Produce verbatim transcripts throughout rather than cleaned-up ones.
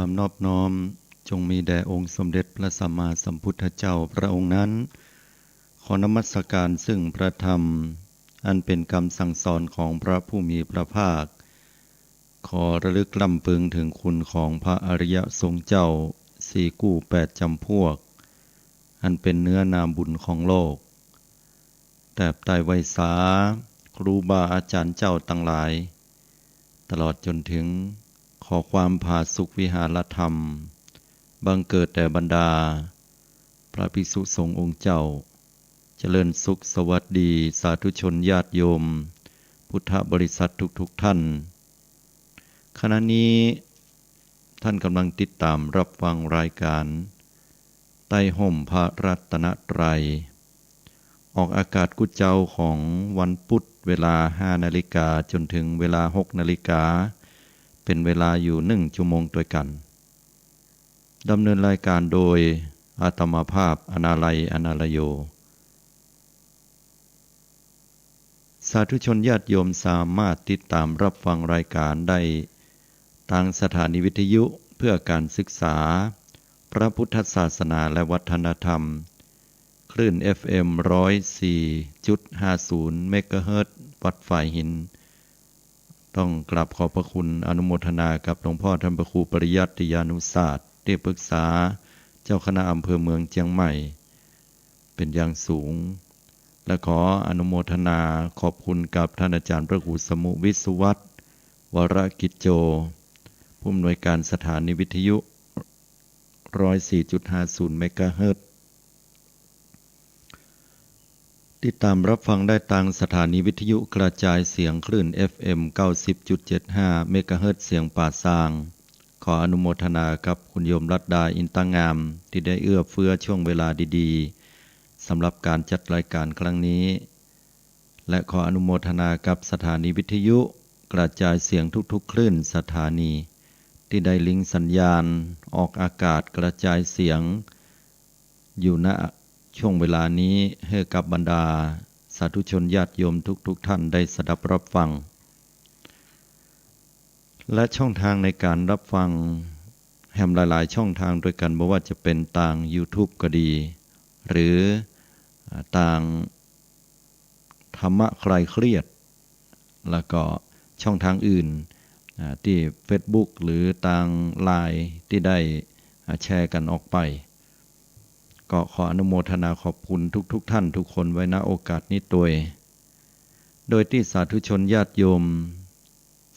ความนอบน้อมจงมีแด่องค์สมเด็จพระสัมมาสัมพุทธเจ้าพระองค์นั้น ขอนมัสการซึ่งพระธรรม อันเป็นกำสั่งสอนของพระผู้มีพระภาค ขอระลึกรำพึงถึงคุณของพระอริยสงฆ์เจ้า สี่กู้แปดจำพวก อันเป็นเนื้อนาบุญของโลก แตบใต้ไหว้สา ครูบาอาจารย์เจ้าตังหลาย ตลอดจนถึงขอความผาสุกวิหารธรรม บังเกิดแด่บรรดาพระภิกษุสงฆ์องค์เจ้า เจริญสุขสวัสดี สาธุชนญาติโยม พุทธบริษัททุกๆ ท่าน ขณะนี้ท่านกำลังติดตามรับฟังรายการ ใต้ฮ่มพระรัตนตรัย ออกอากาศกู้เจ๊าของวันพุธ เวลาห้านาฬิกาจนถึงเวลาหกนาฬิกา เป็นเวลาอยู่หนึ่งชั่วโมงตวยกั๋น ดำเนินรายการโดยอาตมาภาพ อนาลัย อนาลโย สาธุชนญาติโยมสามารถติดตามรับฟังรายการได้ตางสถานีวิทยุเพื่อการศึกษาพระพุทธศาสนาและวัฒนธรรม คลื่น เอฟเอ็ม ร้อยสี่จุดห้าศูนย์ เมกะเฮิรตซ์ วัดฝายหิน ต้องกราบขอบพระคุณอนุโมทนากับหลวงพ่อท่านพระครูปริยัติยานุศาสตร์ ที่ปรึกษาเจ้าคณะอำเภอเมืองเจียงใหม่ เป็นอย่างสูง และขออนุโมทนาขอบคุณกับท่านอาจารย์พระครูสมุห์ วิศวัฒน์ วรกิจโจ ผู้อำนวยการสถานีวิทยุ ร้อยสี่จุดห้าศูนย์ เมกะเฮิรตซ์ ติดตามรับฟังได้ตางสถานีวิทยุกระจายเสียงคลื่น เอฟเอ็ม เก้าสิบจุดเจ็ดห้า เมกะเฮิรตซ์ เสียงป่าซาง ขออนุโมทนากับคุณโยมรัตดา อินตางาม ที่ได้เอื้อเฟื้อช่วงเวลาดีๆ สำหรับการจัดรายการครั้งนี้ และขออนุโมทนากับสถานีวิทยุกระจายเสียงทุกๆ คลื่นสถานี ที่ได้ลิงก์สัญญาณออกอากาศกระจายเสียง อยู่ ณ ช่วงเวลานี้ หื้อกับบรรดาสาธุชนญาติโยมทุกๆ ท่านได้สดับรับฟัง และช่องทางในการรับฟังแหมหลายๆ ช่องทางตวยกั๋น บ่ว่าจะเป๋นตางยูทูบก็ดี หรือ อ่า ตางธรรมะคลายเครียด แล้วก็ช่องทางอื่น อ่า ตี้เฟซบุ๊ก หรือตางไลน์ตี้ได้ อ่า แชร์กั๋นออกไป ก็ขออนุโมทนาขอบคุณทุกๆ ท่านทุกคนไว้ ณ โอกาสนี้ตวย โดยตี้สาธุชนญาติโยม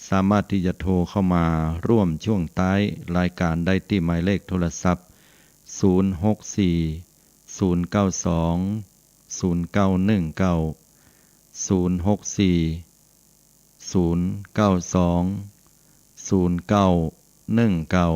สามารถตี้จะโทรเข้ามาร่วมช่วงท้ายรายการได้ตี้หมายเลขโทรศัพท์ ศูนย์หกสี่ ศูนย์เก้าสอง ศูนย์เก้าหนึ่งเก้า ศูนย์หกสี่ ศูนย์เก้าสอง ศูนย์เก้าหนึ่งเก้า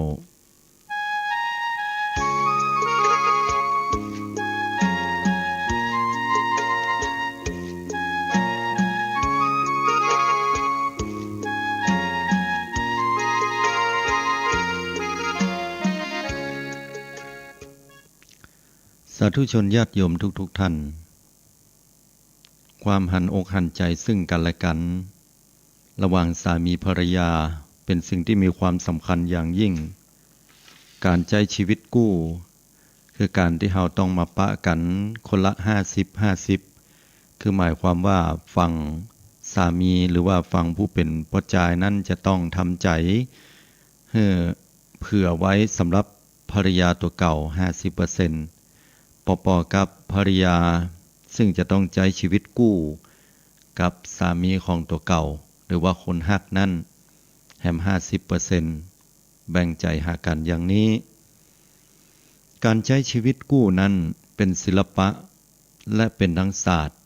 สาธุชนญาติโยมทุกๆ ท่าน ความหันอกหันใจซึ่งกั๋นและกั๋น ระหว่างสามีภรรยา เป๋นสิ่งตี้มีความสำคัญอย่างยิ่ง ก๋านใจ๊ชีวิตกู้ คือก๋านตี้เฮาต้องมาปะกั๋นคนละห้าสิบห้าสิบ คือหมายความว่าฝั่งสามีหรือว่าฝั่งผู้เป๋นป้อจายนั้นจะต้องทำใจ๋ หื้อเผื่อไว้สำหรับภรรยาตั๋วเก่าห้าสิบเปอร์เซ็นต์ ปอๆ กับภรรยาซึ่งจะต้องใจ๊ชีวิตกู้กับสามีของตั๋วเก่า หรือว่าคนฮักนั้น แหมห้าสิบเปอร์เซ็นต์ แบ่งใจ๋หากั๋นอย่างนี้ ก๋านใจ๊ชีวิตกู้นั้นเป๋นศิลปะ และเป๋นตังศาสตร์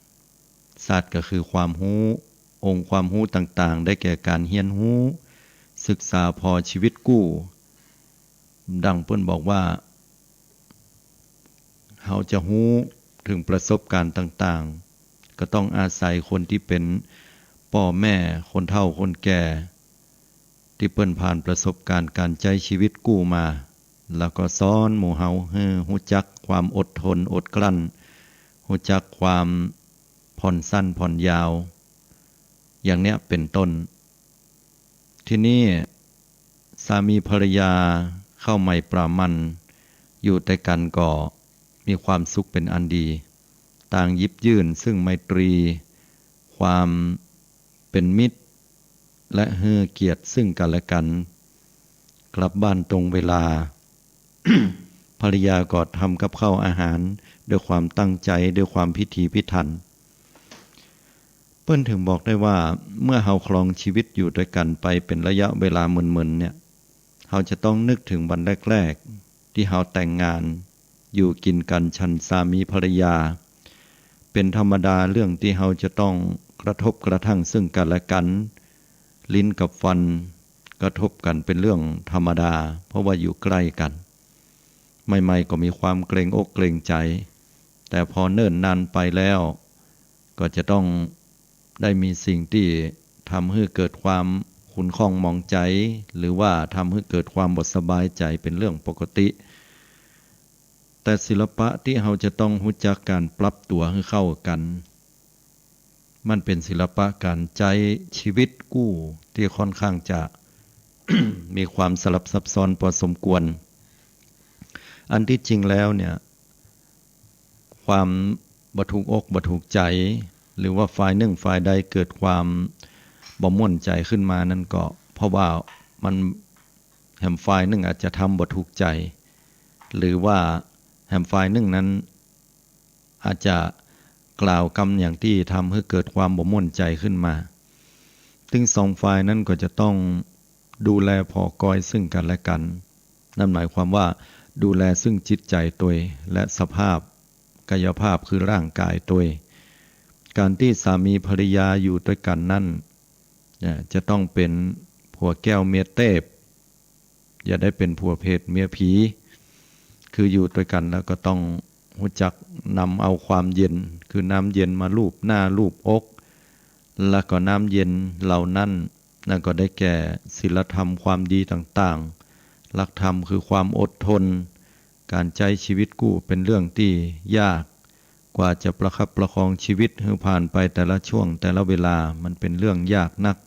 ศาสตร์ก็คือความฮู้ องค์ความฮู้ต่างๆ ได้แก่ก๋านเฮียนฮู้ ศึกษาผ่อชีวิตกู้ ดังเปิ้นบอกว่า เฮาจะฮู้เถิงประสบก๋ารณ์ต่างๆ ก็ต้องอาศัยคนตี้เป๋นป้อแม่ คนเฒ่าคนแก่ ตี้เปิ้นผ่านประสบก๋ารณ์ก๋านใจ๊ชีวิตกู้มา แล้วก็สอนหมู่เฮาหื้อฮู้จักความอดทนอดกลั้น ฮู้จักความผ่อนสั้นผ่อนยาว อย่างเนี้ยเป๋นต้น ทีนี้สามีภรรยา เข้าใหม่ปะมัน อยู่ตวยกั๋นก็มีความสุขเป๋นอันดี ต่างหยิบยื่นซึ่งไมตรี ความเป๋นมิตร และหื้อเกียรติซึ่งกั๋นและกั๋น กลับบ้านตรงเวลา ภรรยาก็ทำกับข้าวอาหารด้วยความตั้งใจ๋ ด้วยความพิถีพิถัน เปิ้นถึงบอกได้ว่า เมื่อเฮาครองชีวิตอยู่ตวยกั๋นไปเป๋นระยะเวลาเมินๆ เนี่ย เฮาจะต้องนึกถึงวันแรกๆ ตี้เฮาแต่งงาน อยู่กิ๋นกั๋นฉันสามีภรรยา เป๋นธรรมดาเรื่องตี้เฮาจะต้องกระทบกระทั่งซึ่งกั๋นและกั๋น ลิ้นกับฟันกระทบกั๋นเป๋นเรื่องธรรมดา เพราะว่าอยู่ใก้กั๋น ใหม่ๆ ก็มีความเกรงอกเกรงใจ๋ แต่พอเนิ่นนานไปแล้ว ก็จะต้องได้มีสิ่งตี้ทำหื้อเกิดความขุ่นข้องหมองใจ๋ หรือว่าทำหื้อเกิดความบ่สบายใจ๋เป๋นเรื่องปกติ แต่ศิลปะตี้เฮาจะต้องฮู้จักก๋านปรับตั๋วหื้อเข้ากั๋น มันเป๋นศิลปะก๋านใจ๊ชีวิตกู้ตี้ค่อนข้างจะ มีความสลับซับซ้อนพอสมควร อันตี้จริงแล้วเนี่ย ความบ่ถูกอกบ่ถูกใจ๋ หรือว่าฝ่ายนึ่งฝ่ายใดเกิดความบ่ม่วนใจ๋ขึ้นมานั้นก็ เพราะว่ามัน แหมฝ่ายนึ่งอาจจะทำบ่ถูกใจ๋ หรือว่าแหมฝ่ายนึ่งนั้น อาจจะกล่าวกำหยังตี้ทำหื้อเกิดความบ่ม่วนใจ๋ขึ้นมา ตึงสองฝ่ายนั้นก็จะต้องดูแลผ่อกอยซึ่งกั๋นและกั๋น นั่นหมายความว่าดูแลซึ่งจิตใจ๋ตวย และสภาพกายภาพคือร่างก๋ายตวย ก๋านตี้สามีภรรยาอยู่ตวยกั๋นนั้น เนี่ย จะต้องเป๋นผัวแก้วเมียเตฟ อย่าได้เป๋นผัวเพทเมียผี คืออยู่ตวยกั๋นแล้วก็ต้องฮู้จักนำเอาความเย็น คือน้ำเย็นมาลูบหน้าลูบอก แล้วก็น้ำเย็นเหล่านั้น นั่นก็ได้แก่ศีลธรรมความดีต่างๆ หลักธรรมคือความอดทน ก๋านใจ๊ชีวิตกู้เป๋นเรื่องตี้ยาก กว่าจะประคับประคองชีวิตหื้อผ่านไปแต่ละช่วงแต่ละเวลา มันเป๋นเรื่องยากนัก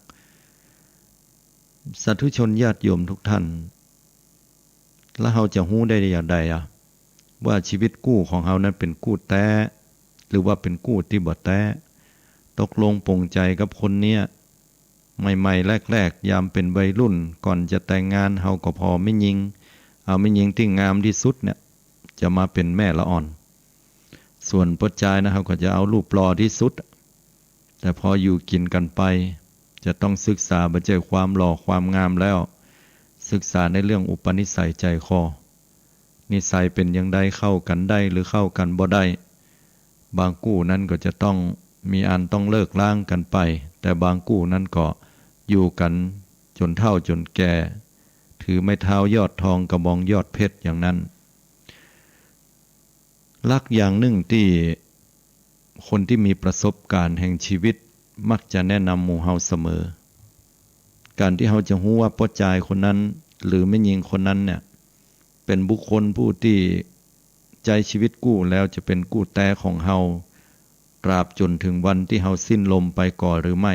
สาธุชนญาติโยมทุกท่าน แล้วเฮาจะฮู้ได้อย่างใดอะ ว่าชีวิตกู้ของเฮานั้นเป๋นกู้แต๊ หรือว่าเป๋นกู้ตี้บ่แต๊ ตกลงปลงใจ๋กับคนเนี้ย ใหม่ๆ แรกๆ ยามเป๋นวัยรุ่น ก่อนจะแต่งงาน เฮาก็ผ่อแม่ญิง เอาแม่ญิงตี้งามตี้สุดเนี่ย จะมาเป๋นแม่ละอ่อน ส่วนป้อจายนะ เฮาก็จะเอารูปหล่อตี้สุด แต่พออยู่กิ๋นกั๋นไป จะต้องศึกษาบ่ใจ้ความหล่อความงามแล้ว ศึกษาในเรื่องอุปนิสัยใจ๋คอ นิสัยเป๋นอย่างใด เข้ากั๋นได้หรือเข้ากั๋นบ่ได้ บางกู้นั้นก็จะต้องมีอันต้องเลิกร้างกั๋นไป แต่บางกู้นั้นก็อยู่กั๋นจ๋นเฒ่าจ๋นแก่ ถือไม้เท้ายอดทองกระบองยอดเพชรอย่างนั้น หลักอย่างนึ่งตี้คนตี้มีประสบก๋ารณ์แห่งชีวิตมักจะแนะนำหมู่เฮาเสมอ ก๋านตี้เฮาจะฮู้ว่าป้อจายคนนั้นหรือแม่ญิงคนนั้นเนี่ย เป๋นบุคคลผู้ตี้ใจ๊ชีวิตกู้แล้วจะเป๋นกู้แต๊ของเฮา ตราบจ๋นเถิงวันตี้เฮาสิ้นลมไปก่อหรือไม่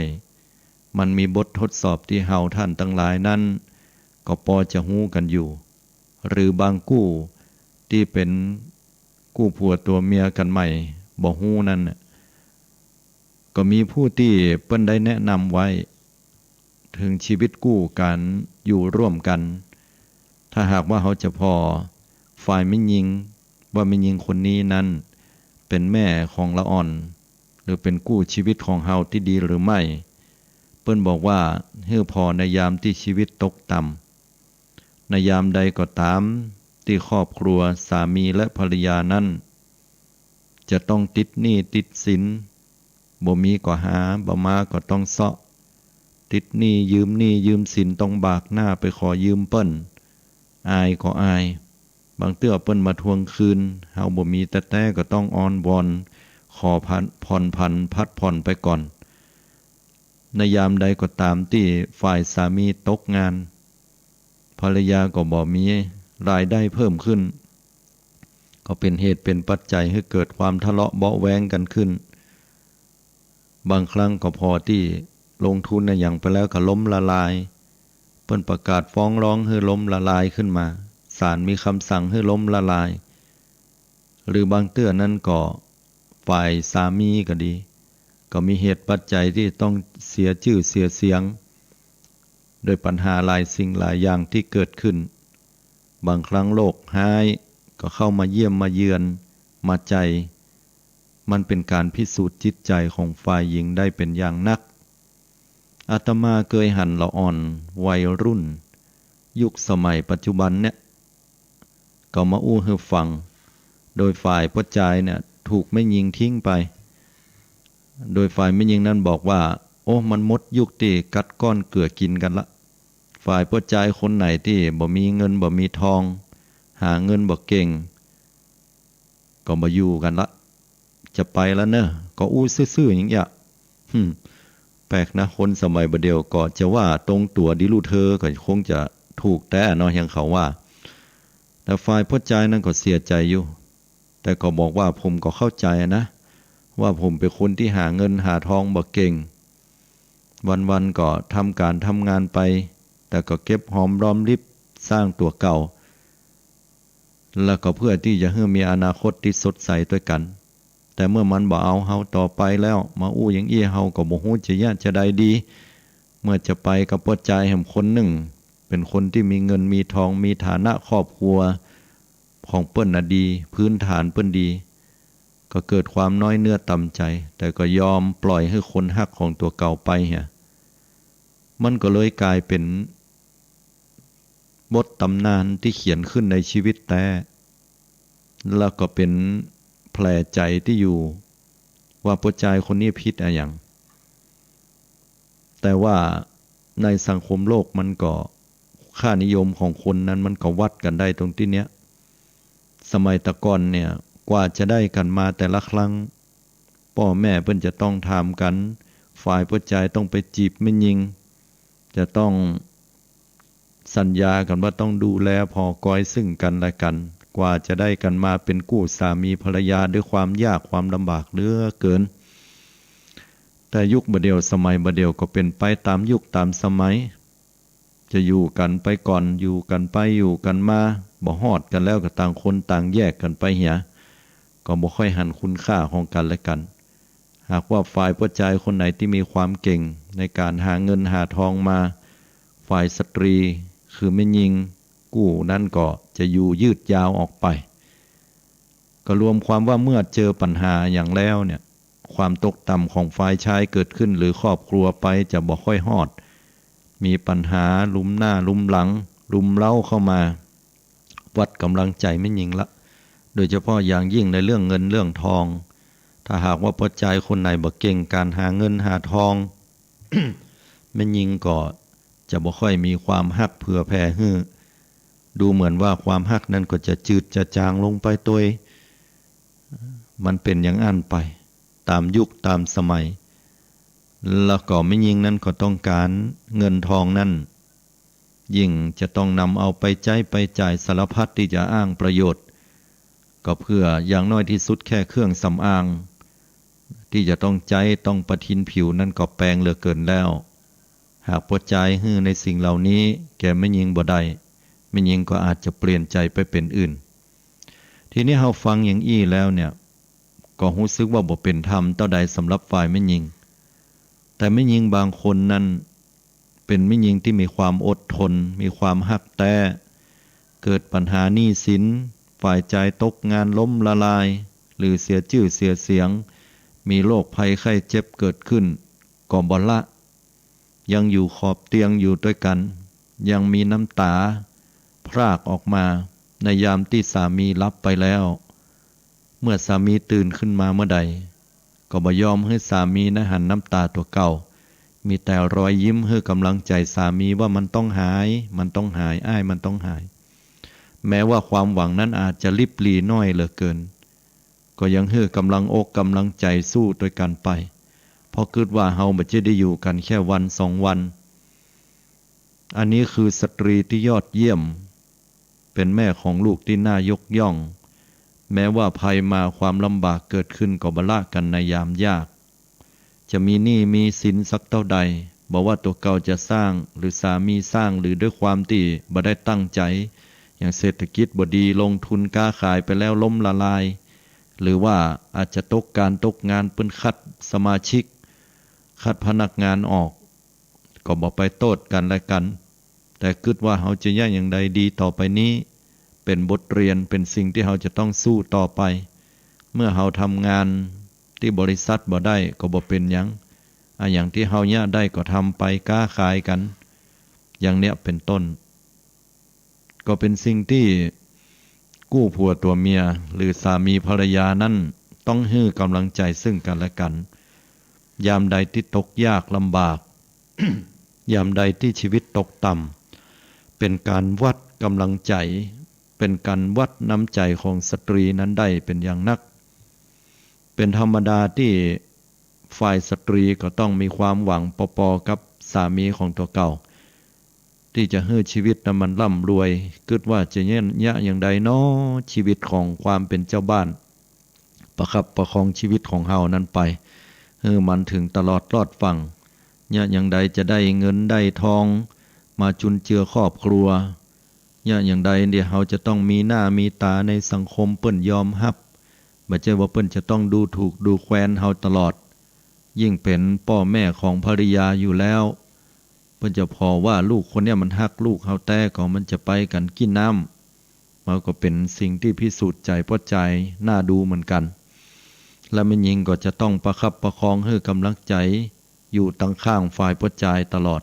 มันมีบททดสอบตี้เฮาท่านตังหลายนั้น ก็ปอจะฮู้กั๋นอยู่ หรือบางกู้ตี้เป๋นกู้ผัวตั๋วเมียกั๋นใหม่ บ่ฮู้นั้นน่ะ ก็มีผู้ตี้เปิ้นได้แนะนำไว้ เถิงชีวิตกู้ก๋านอยู่ร่วมกั๋น ถ้าหากว่าเฮาจะผ่อฝ่ายแม่ญิง ว่าแม่ญิงคนนี้นั้นเป๋นแม่ของละอ่อน หรือเป๋นกู้ชีวิตของเฮาตี้ดีหรือไม่ เปิ้นบอกว่าหื้อผ่อในยามตี้ชีวิตตกต่ำ ในยามใดก็ต๋ามตี้ครอบครัวสามีและภรรยานั้น จะต้องติดหนี้ติดสิน บ่มีก็หา บ่มาก็ต้องเซาะ ติดหนี้ยืมหนี้ยืมสิน ต้องบากหน้าไปขอยืมเปิ้น อายก็อาย บางเตื้อเปิ้นมาทวงคืน เฮาบ่มีแต๊ๆ ก็ต้องอ้อนวอน ขอผัน ผ่อนผัน ผัดผ่อนไปก่อน ในยามใดก็ต๋ามตี้ฝ่ายสามีตกงาน ภรรยาก็บ่มีรายได้เพิ่มขึ้น ก็เป๋นเหตุเป๋นปัจจัยหื้อเกิดความทะเลาะเบาะแว้งกั๋นขึ้น บางครั้งก็ผ่อตี้ลงทุนอะหยังไปแล้วก็ล้มละลาย เปิ้นประกาศฟ้องร้องหื้อล้มละลายขึ้นมา ศาลมีกำสั่งหื้อล้มละลาย หรือบางเตื้อนั้นก็ฝ่ายสามีก็ดี ก็มีเหตุปัจจัยตี้ต้องเสียจื้อเสียเสียง โดยปัญหาหลายสิ่งหลายอย่างตี้เกิดขึ้น บางครั้งโรคฮ้ายก็เข้ามาเยี่ยมมาเยือนมาใจ๋ มันเป๋นก๋านพิสูจน์จิตใจ๋ของฝ่ายหญิงได้เป๋นอย่างนัก อาตมาเกยหันละอ่อนวัยรุ่น ยุคสมัยปัจจุบันเนี่ย ก็มาอู้หื้อฟัง โดยฝ่ายป้อจายเนี่ยถูกแม่ญิงทิ้งไป โดยฝ่ายแม่ญิงนั้นบอกว่า โอ้ มันหมดยุคตี้กัดก้อนเกื้อกิ๋นกั๋นละ ฝ่ายป้อจายคนไหนตี้บ่มีเงินบ่มีทอง หาเงินบ่เก่ง ก็บ่อยู่กั๋นละ จะไปละเน่อ ก็อู้ซื่อๆ อย่างเอี้ย หึ่ม แปลกนะ คนสมัยบ่าเดี่ยวก็จะว่าตรงตั๋วดีลู่เทอ ก็คงจะถูกแต๊เนาะ อย่างเขาว่า แต่ฝ่ายป้อจายนั้นก็เสียใจ๋อยู่ แต่ก็บอกว่าผมก็เข้าใจ๋อะนะ ว่าผมเป๋นคนตี้หาเงินหาทองบ่เก่ง วันๆ ก็ทำก๋านทำงานไป แต่ก็เก็บหอมรอมริบสร้างตั๋วเก่า แล้วก็เพื่อตี้จะหื้อมีอนาคตตี้สดใสตวยกั๋น แต่เมื่อมันบ่เอาเฮาต่อไปแล้ว มาอู้อย่างอี้เฮาก็บ่ฮู้จะเยียะจาใดดี เมื่อจะไปกับป้อจายแหมคนนึ่ง เป๋นคนตี้มีเงินมีทอง มีฐานะครอบครัวของเปิ้นน่ะดี พื้นฐานเปิ้นดี ก็เกิดความน้อยเนื้อต่ำใจ๋ แต่ก็ยอมปล่อยหื้อคนฮักของตั๋วเก่าไปเหีย มันก็เลยก๋ายเป๋นบทต๋ำนานตี้เขียนขึ้นในชีวิตแต๊ แล้วก็เป๋นแผลใจ๋ตี้อยู่ ว่าป้อจายคนนี้ผิดอะหยัง แต่ว่าในสังคมโลกมันก็ ค่านิยมของคนนั้นมันก็วัดกั๋นได้ตรงตี้เนี้ย สมัยแต่ก่อนเนี่ย กว่าจะได้กั๋นมาแต่ละครั้ง ป้อแม่เปิ้นจะต้องถามกั๋น ฝ่ายป้อจายต้องไปจีบแม่ญิง จะต้องสัญญากั๋นว่าต้องดูแลผ่อกอยซึ่งกั๋นและกั๋น กว่าจะได้กั๋นมาเป๋นกู้สามีภรรยาด้วยความยากความลำบากเหลือเกิน แต่ยุคบ่าเดี่ยวสมัยบ่าเดี่ยวก็เป๋นไปต๋ามยุคต๋ามสมัย จะอยู่กั๋นไปก่อน อยู่กั๋นไปอยู่กั๋นมา บ่ฮอดกั๋นแล้วก็ต่างคนต่างแยกกั๋นไปเหีย ก็บ่ค่อยหันคุณค่าของกั๋นและกั๋น หากว่าฝ่ายป้อจายคนไหนตี้มีความเก่งในก๋านหาเงินหาทองมา ฝ่ายสตรีคือแม่ญิงกู้นั้นก็จะอยู่ยืดยาวออกไป ก็รวมความว่าเมื่อเจอปัญหาอย่างแล้วเนี่ย ความตกต่ำของฝ่ายชายเกิดขึ้นหรือครอบครัวไปจะบ่ค่อยฮอด มีปัญหาลุมหน้าลุมหลัง รุมเร้าเข้ามา วัดก๋ำลังใจ๋แม่ญิงละ โดยเฉพาะอย่างยิ่งในเรื่องเงินเรื่องทอง ถ้าหากว่าป้อจายคนไหนบ่เก่งก๋านหาเงินหาทอง แม่ญิงก็จะบ่ค่อยมีความฮักเผื่อแผ่หื้อ ดูเหมือนว่าความฮักนั้นก็จะจืดจะจางลงไปตวย มันเป๋นอย่างอั้นไป ต๋ามยุคต๋ามสมัย แล้วก็แม่ญิงนั้นก็ต้องก๋านเงินทองนั้น ยิ่งจะต้องนำเอาไปใจ๊ไปจ่ายสารพัดตี้จะอ้างประโยชน์ ก็เพื่ออย่างน้อยตี้สุดแค่เครื่องสำอาง ตี้จะต้องใจ๊ต้องประทินผิวนั้นก็แปงเหลือเกินแล้ว หากป้อจายหื้อในสิ่งเหล่านี้แก่แม่ญิงบ่ได้ แม่ญิงก็อาจจะเปลี่ยนใจ๋ไปเป๋นอื่น ทีนี้เฮาฟังอย่างอี้แล้วเนี่ย ก็ฮู้สึกว่าบ่เป๋นธรรมเต้าใดสำหรับฝ่ายแม่ญิง แต่แม่ญิงบางคนนั้นเป๋นแม่ญิงตี้มีความอดทน มีความฮักแต๊ เกิดปัญหาหนี้สิน ฝ่ายจายตกงานล้มละลาย หรือเสียจื้อเสียเสียง มีโรคภัยไข้เจ็บเกิดขึ้น ก็บ่ละ ยังอยู่ขอบเตียงอยู่ตวยกั๋น ยังมีน้ำต๋าพรากออกมาในยามตี้สามีหลับไปแล้ว เมื่อสามีตื่นขึ้นมาเมื่อใด ก็บ่ยอมหื้อสามีนะหันน้ำต๋าตั๋วเก่า มีแต่รอยยิ้มหื้อก๋ำลังใจ๋สามีว่ามันต้องหาย มันต้องหาย อ้ายมันต้องหาย แม้ว่าความหวังนั้นอาจจะลิบหรี่น้อยเหลือเกิน ก็ยังหื้อก๋ำลังอกก๋ำลังใจ๋สู้ตวยกั๋นไป เพราะกึ๊ดว่าเฮาบ่ใจ้ได้อยู่กั๋นแค่วันสองวัน อันนี้คือสตรีตี้ยอดเยี่ยม เป๋นแม่ของลูกตี้น่ายกย่อง แม้ว่าภัยมาความลำบากเกิดขึ้นก็บ่ละกั๋นในยามยาก จะมีหนี้มีสินสักเต้าใด บ่ว่าตั๋วเก่าจะสร้าง หรือสามีสร้าง หรือด้วยความตี้บ่ได้ตั้งใจ๋ อย่างเศรษฐกิจบ่ดี ลงทุนก๊าขายไปแล้วล้มละลาย หรือว่าอาจจะตกก๋านตกงาน เปิ้นขัดสมาชิก ขัดพนักงานออก ก็บ่ไปโต้ษกั๋นและกั๋น แต่กึ๊ดว่าเฮาจะเยียะอย่างใดดีต่อไปนี้ เป๋นบทเรียน เป๋นสิ่งตี้เฮาจะต้องสู้ต่อไป เมื่อเฮาทำงานตี้บริษัทบ่ได้ก็บ่เป๋นหยัง อะหยังตี้เฮาเยียะได้ก็ทำไป ก๊าขายกั๋น อย่างเนี้ยเป๋นต้น ก็เป๋นสิ่งตี้กู้ผัวตั๋วเมีย หรือสามีภรรยานั้นต้องหื้อก๋ำลังใจ๋ซึ่งกั๋นและกั๋น ยามใดตี้ตกยากลำบาก ยามใดตี้ชีวิตตกต่ำ เป๋นก๋านวัดก๋ำลังใจ๋ เป๋นก๋านวัดน้ำใจ๋ของสตรีนั้นได้เป๋นอย่างนัก เป๋นธรรมดาตี้ฝ่ายสตรีก็ต้องมีความหวังปอๆ กับสามีของตั๋วเก่า ตี้จะหื้อชีวิตนั้นมันร่ำรวย กึ๊ดว่าจะเยียะ เยียะอย่างใดน้อ ชีวิตของความเป๋นเจ้าบ้าน ประคับประคองชีวิตของเฮานั้นไป หื้อมันเถิงตลอดรอดฟั่ง เยียะอย่างใดจะได้เงินได้ทองมาจุนเจือครอบครัว เยียะอย่างใดเดี่ยวเฮาจะต้องมีหน้ามีต๋าในสังคมเปิ้นยอมฮับ บ่ใจ้ว่าเปิ้นจะต้องดูถูกดูแควนเฮาตลอด ยิ่งเป๋นป้อแม่ของภรรยาอยู่แล้ว เปิ้นจะผ่อว่าลูกคนเนี้ยมันฮักลูกเฮาแต๊ ก็มันจะไปกั๋นกี้น้ำ มันก็เป๋นสิ่งตี้พิสูจน์ใจ๋ป้อจายหน้าดูเหมือนกั๋น และแม่ญิงก็จะต้องประคับประคองหื้อก๋ำลังใจ๋อยู่ตังข้างฝ่ายป้อจายตลอด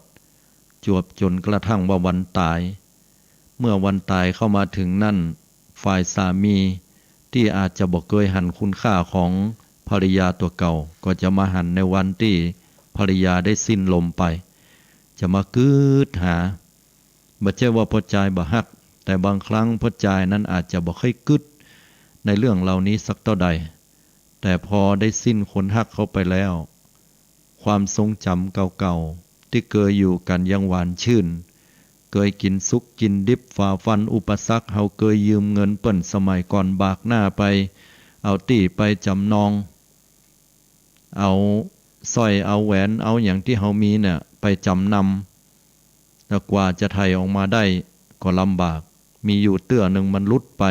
จวบจ๋นกระทั่งว่าวันต๋าย เมื่อวันต๋ายเข้ามาเถิงนั้น ฝ่ายสามีตี้อาจจะบ่เกยหันคุณค่าของภรรยาตั๋วเก่า ก็จะมาหันในวันตี้ภรรยาได้สิ้นลมไป จะมากึ๊ดหา บ่ใจ้ว่าป้อจายบ่ฮัก แต่บางครั้งป้อจายนั้นอาจจะบ่ค่อยกึ๊ดในเรื่องเหล่านี้สักเต้าใด แต่พอได้สิ้นคนฮักเข้าไปแล้ว ความทรงจ๋ำเก่าๆ ตี้เกยอยู่กั๋นยังหวานชื่น เกยกิ๋นสุขกิ๋นดิบ ฝ่าฟันอุปสรรค เฮาเกยยืมเงินเปิ้นสมัยก่อน บากหน้าไปเอาตี้ไปจ๋ำนอง เอาสร้อยเอาแหวนเอาหยังตี้เฮามีเนี่ยไปจ๋ำนำ แล้วกว่าจะไถ่ออกมาได้ก็ลำบาก มีอยู่เตื้อนึ่งมันหลุดไป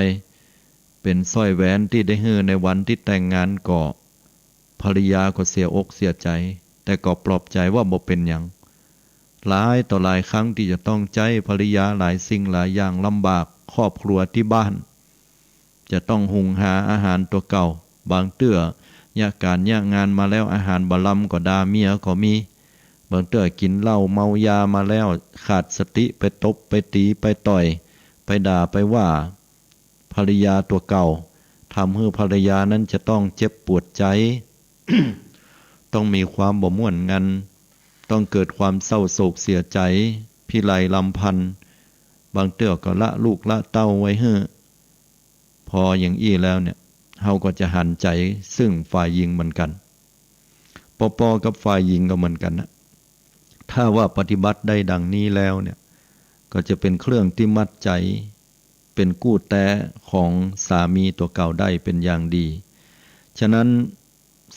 เป๋นสร้อยแหวนตี้ได้หื้อในวันตี้แต่งงาน ก็ภรรยาก็เสียอกเสียใจ๋ แต่ก็ปลอบใจ๋ว่าบ่เป๋นหยัง หลายต่อหลายครั้งตี้จะต้องใจ๊ภรรยาหลายสิ่งหลายอย่าง ลำบากครอบครัวตี้บ้าน จะต้องหุงหาอาหารตั๋วเก่า บางเตื้อเยียะก๋านเยียะงานมาแล้ว อาหารบ่ลำก็ด่าเมียก็มี บางเตื้อกิ๋นเหล้าเมายามาแล้ว ขาดสติไปตบไปตี๋ไปต่อย ไปด่าไปว่าภรรยาตั๋วเก่า ทำหื้อภรรยานั้นจะต้องเจ็บปวดใจ๋ ต้องมีความบ่ม่วนงัน ต้องเกิดความเศร้าโศกเสียใจ๋ พิไรรำพัน บางเตื้อก็ละลูกละเต้าไว้หื้อ พออย่างอี้แล้วเนี่ย เฮาก็จะหันใจ๋ซึ่งฝ่ายญิงเหมือนกั๋น ปอๆ กับฝ่ายญิงก็เหมือนกั๋นนะ ถ้าว่าปฏิบัติได้ดังนี้แล้วเนี่ย ก็จะเป๋นเครื่องตี้มัดใจ๋ เป๋นกู้แต๊ของสามีตั๋วเก่าได้เป๋นอย่างดี ฉะนั้น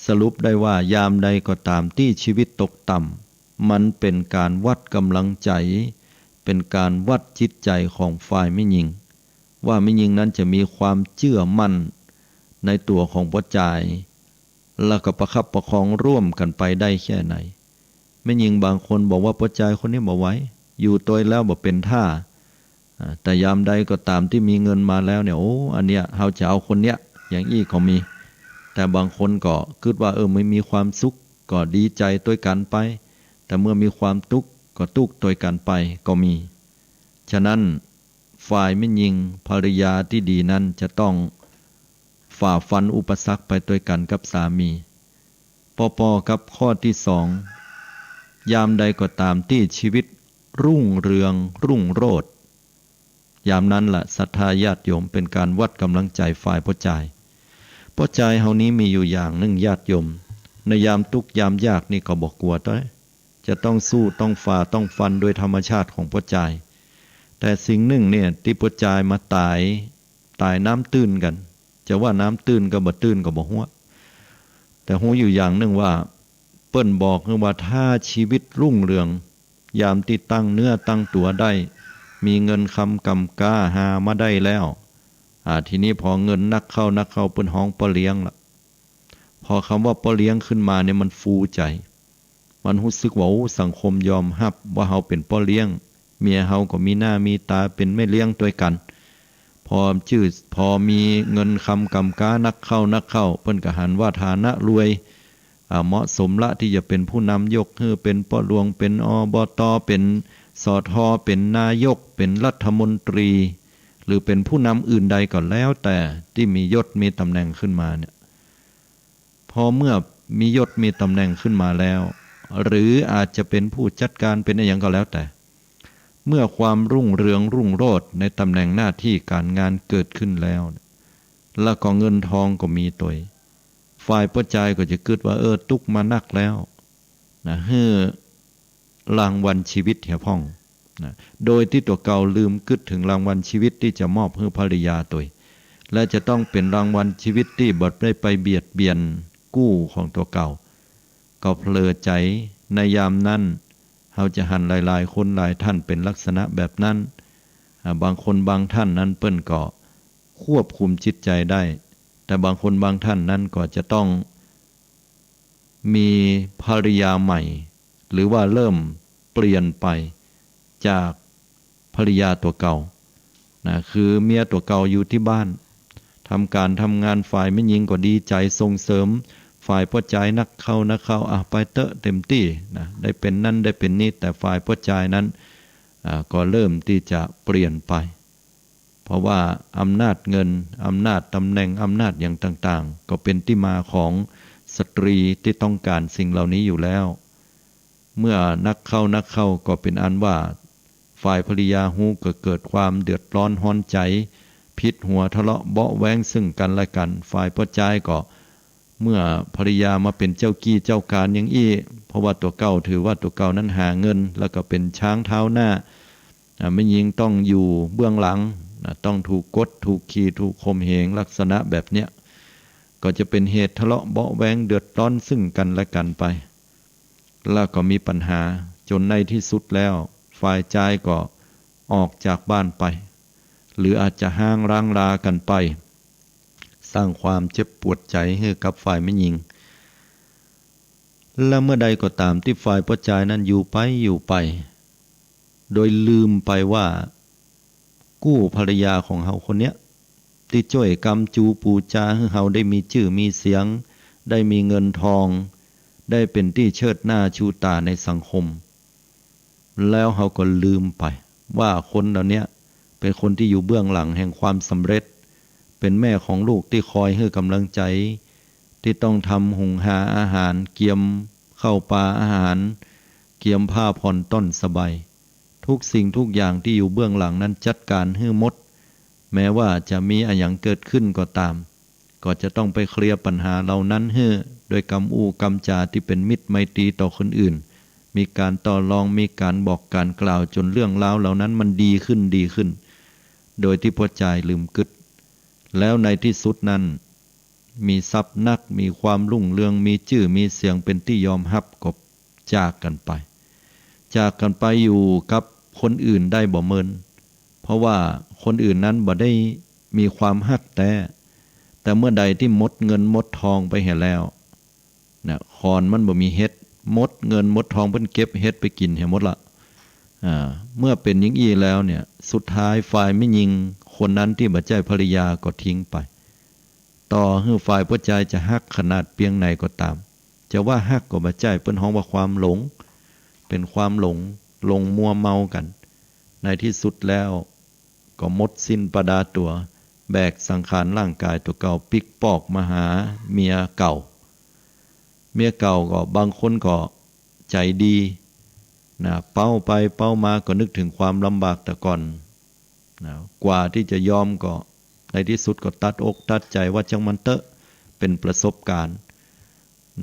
สรุปได้ว่า ยามใดก็ต๋ามตี้ชีวิตตกต่ำ มันเป๋นก๋านวัดก๋ำลังใจ๋ เป๋นก๋านวัดจิตใจ๋ของฝ่ายแม่ญิง ว่าแม่ญิงนั้นจะมีความเจื้อมั่นในตั๋วของป้อจาย แล้วก็ประคับประคองร่วมกั๋นไปได้แค่ไหน แม่ญิงบางคนบอกว่า ป้อจายคนนี้บ่ไหว อยู่ตวยแล้วบ่เป๋นท่า อ่า แต่ยามใดก็ต๋ามตี้มีเงินมาแล้วเนี่ย โอ้ อันเนี้ย เฮาจะเอาคนเนี้ย อย่างอี้ก็มี แต่บางคนก็กึ๊ดว่า เออ มันมีความสุข ก็ดีใจ๋ตวยกั๋นไป แต่เมื่อมีความตุ๊กข์ ก็ตุ๊กข์ตวยกั๋นไปก็มี ฉะนั้น ฝ่ายแม่ญิงภรรยาตี้ดีนั้นจะต้องฝ่าฟันอุปสรรคไปตวยกั๋นกับสามี ปอๆ กับข้อตี้สอง ยามใดก็ต๋ามตี้ชีวิตรุ่งเรืองรุ่งโรจน์ ยามนั้นละศรัทธาญาติโยม เป๋นก๋านวัดก๋ำลังใจ๋ฝ่ายป้อจาย ป้อจายเฮานี้มีอยู่อย่างนึ่งญาติโยม ในยามตุ๊กข์ยามยากนี่ก็บ่กั๋วตวย จะต้องสู้ต้องฝ่าต้องฟันโดยธรรมชาติของป้อจาย แต่สิ่งนึ่งเนี่ยตี้ป้อจายมาต๋าย ต๋ายน้ำตื้นกั๋น จะว่าน้ำตื้นก็บ่ตื้นก็บ่ฮู้ แต่ฮู้อยู่อย่างนึ่งว่า เปิ้นบอกหื้อว่าถ้าชีวิตรุ่งเรือง ยามตี้ตั้งเนื้อตั้งตั๋วได้ มีเงินคำก่ำก๊าหามาได้แล้ว อ่า ทีนี้พอเงินนักเข้านักเข้า เปิ้นฮ้องป้อเลี้ยงละ พอคำว่าป้อเลี้ยงขึ้นมาเนี่ยมันฟูใจ๋ มันฮู้สึกว่า โอ้ สังคมยอมฮับว่าเฮาเป๋นป้อเลี้ยง เมียเฮาก็มีหน้ามีต๋าเป๋นแม่เลี้ยงตวยกั๋น พอจื้อ พอมีเงินคำก่ำก๊านักเข้านักเข้า เปิ้นก็หันว่าฐานะรวย อ่า เหมาะสมละตี้จะเป๋นผู้นำ ยกหื้อเป๋นป้อหลวง เป๋น อ บ ต เป๋น ส ท เป๋นนายก เป๋นรัฐมนตรี หรือเป๋นผู้นำอื่นใดก็แล้วแต่ตี้มียศมีต๋ำแหน่งขึ้นมาเนี่ย พอเมื่อมียศมีต๋ำแหน่งขึ้นมาแล้ว หรืออาจจะเป๋นผู้จัดก๋าน เป๋นอะหยังก็แล้วแต่ เมื่อความรุ่งเรืองรุ่งโรจน์ในต๋ำแหน่งหน้าตี้ก๋านงานเกิดขึ้นแล้ว แล้วก็เงินทองก็มีตวย ฝ่ายป้อจายก็จะกึ๊ดว่า เออ ตุ๊กมานักแล้วนะ หื้อรางวัลชีวิตเหียพ่องนะ โดยตี้ตั๋วเก่าลืมกึ๊ดเถิงรางวัลชีวิตตี้จะมอบหื้อภริยาตวย และจะต้องเป๋นรางวัลชีวิตตี้บ่ได้ไปเบียดเบียนกู้ของตั๋วเก่า ก็เผลอใจ๋ในยามนั้น เฮาจะหันหลายๆ คนหลายต้านเป๋นลักษณะแบบนั้น อ่า บางคนบางต้านนั้นเปิ้นก็ควบคุมจิตใจ๋ได้ แต่บางคนบางต้านนั้นก็จะต้องมีภริยาใหม่ หรือว่าเริ่มเปลี่ยนไปจากภริยาตั๋วเก่านะ คือเมียตั๋วเก่าอยู่ตี้บ้าน ทำก๋านทำงาน ฝ่ายแม่ญิงก็ดีใจ๋ส่งเสริม ฝ่ายป้อจายนักเข้านักเข้า อ่ะ ไปเต๊อะ เต็มตี้นะ ได้เป๋นนั้นได้เป๋นนี้ แต่ฝ่ายป้อจายนั้น อ่า ก็เริ่มตี้จะเปลี่ยนไป เพราะว่าอำนาจเงิน อำนาจต๋ำแหน่ง อำนาจหยังต่างๆ ก็เป๋นตี้มาของสตรีตี้ต้องก๋านสิ่งเหล่านี้อยู่แล้ว เมื่อนักเข้านักเข้าก็เป๋นอันว่า ฝ่ายภริยาฮู้ก็เกิดความเดือดร้อนฮ้อนใจ๋ ผิดหัวทะเลาะเบาะแว้งซึ่งกั๋นและกั๋น ฝ่ายป้อจายก็ เมื่อภริยามาเป๋นเจ้ากี้เจ้าก๋านอย่างอี้ เพราะว่าตั๋วเก่าถือว่าตั๋วเก่านั้นหาเงิน แล้วก็เป๋นช้างเท้าหน้า อ่า แม่ญิงต้องอยู่เบื้องหลังนะ ต้องถูกกด ถูกขี่ ถูกข่มเหง ลักษณะแบบเนี้ย ก็จะเป๋นเหตุทะเลาะเบาะแว้งเดือดร้อนซึ่งกั๋นและกั๋นไป แล้วก็มีปัญหา จ๋นในตี้สุดแล้ว ฝ่ายจายก็ออกจากบ้านไป หรืออาจจะฮ้างร้างรากั๋นไป สร้างความเจ็บปวดใจ๋หื้อกับฝ่ายแม่ญิง และเมื่อใดก็ต๋ามตี้ฝ่ายป้อจายนั้นอยู่ไปอยู่ไป โดยลืมไปว่า กู้ภริยาของเฮาคนเนี้ย ตี้จ้วยกำจูปูจาหื้อเฮาได้มีจื้อมีเสียง ได้มีเงินทอง ได้เป๋นตี้เชิดหน้าชูต๋าในสังคม แล้วเฮาก็ลืมไปว่าคนเหล่าเนี้ยเป๋นคนตี้อยู่เบื้องหลังแห่งความสำเร็จ เป๋นแม่ของลูกตี้คอยหื้อก๋ำลังใจ๋ ตี้ต้องทำหุงหาอาหาร เกียมข้าวปลาอาหาร เกียมผ้าผ่อนต้อนสบาย ทุกสิ่งทุกอย่างตี้อยู่เบื้องหลังนั้นจัดก๋านหื้อหมด แม้ว่าจะมีอะหยังเกิดขึ้นก็ต๋าม ก็จะต้องไปเคลียร์ปัญหาเหล่านั้นหื้อ โดยกำอู้กำจ๋าตี้เป๋นมิตรไมตรีต่อคนอื่น มีก๋านต่อรอง มีก๋านบอกก๋านกล่าว จ๋นเรื่องราวเหล่านั้นมันดีขึ้น ดีขึ้น โดยตี้ป้อจายลืมกึ๊ด แล้วในตี้สุดนั้น มีทรัพย์นัก มีความรุ่งเรือง มีจื้อมีเสียงเป๋นตี้ยอมฮับ ก็จากกั๋นไป จากกั๋นไปอยู่กับคนอื่นได้บ่เมิน เพราะว่าคนอื่นนั้นบ่ได้มีความฮักแต๊ แต่เมื่อใดตี้หมดเงินหมดทองไปเหียแล้วนะ ขอนมันบ่มีเห็ด หมดเงินหมดทอง เปิ้นเก็บเห็ดไปกิ๋นเหียหมดละ อ่า เมื่อเป๋นอย่างอี้แล้วเนี่ย สุดท้ายฝ่ายแม่ญิงคนนั้นตี้บ่ใจ้ภริยาก็ทิ้งไป ต่อหื้อฝ่ายป้อจายจะฮักขนาดเปียงไหนก็ต๋าม จะว่าฮักก็บ่ใจ้ เปิ้นฮ้องว่าความหลง เป๋นความหลง หลงมัวเมากั๋น ในตี้สุดแล้วก็หมดสิ้นประดาตั๋ว แบกสังขารร่างก๋ายตั๋วเก่าปิ๊กปอกมาหาเมียเก่า เมียเก่าก็บางคนก็ใจ๋ดีนะ เป๊าไปเป๊ามาก็นึกเถิงความลำบากแต่ก่อน นะ กว่าตี้จะยอมก็ในตี้สุดก็ตัดอกตัดใจ๋ว่าจ้างมันเต๊อะ เป๋นประสบก๋ารณ์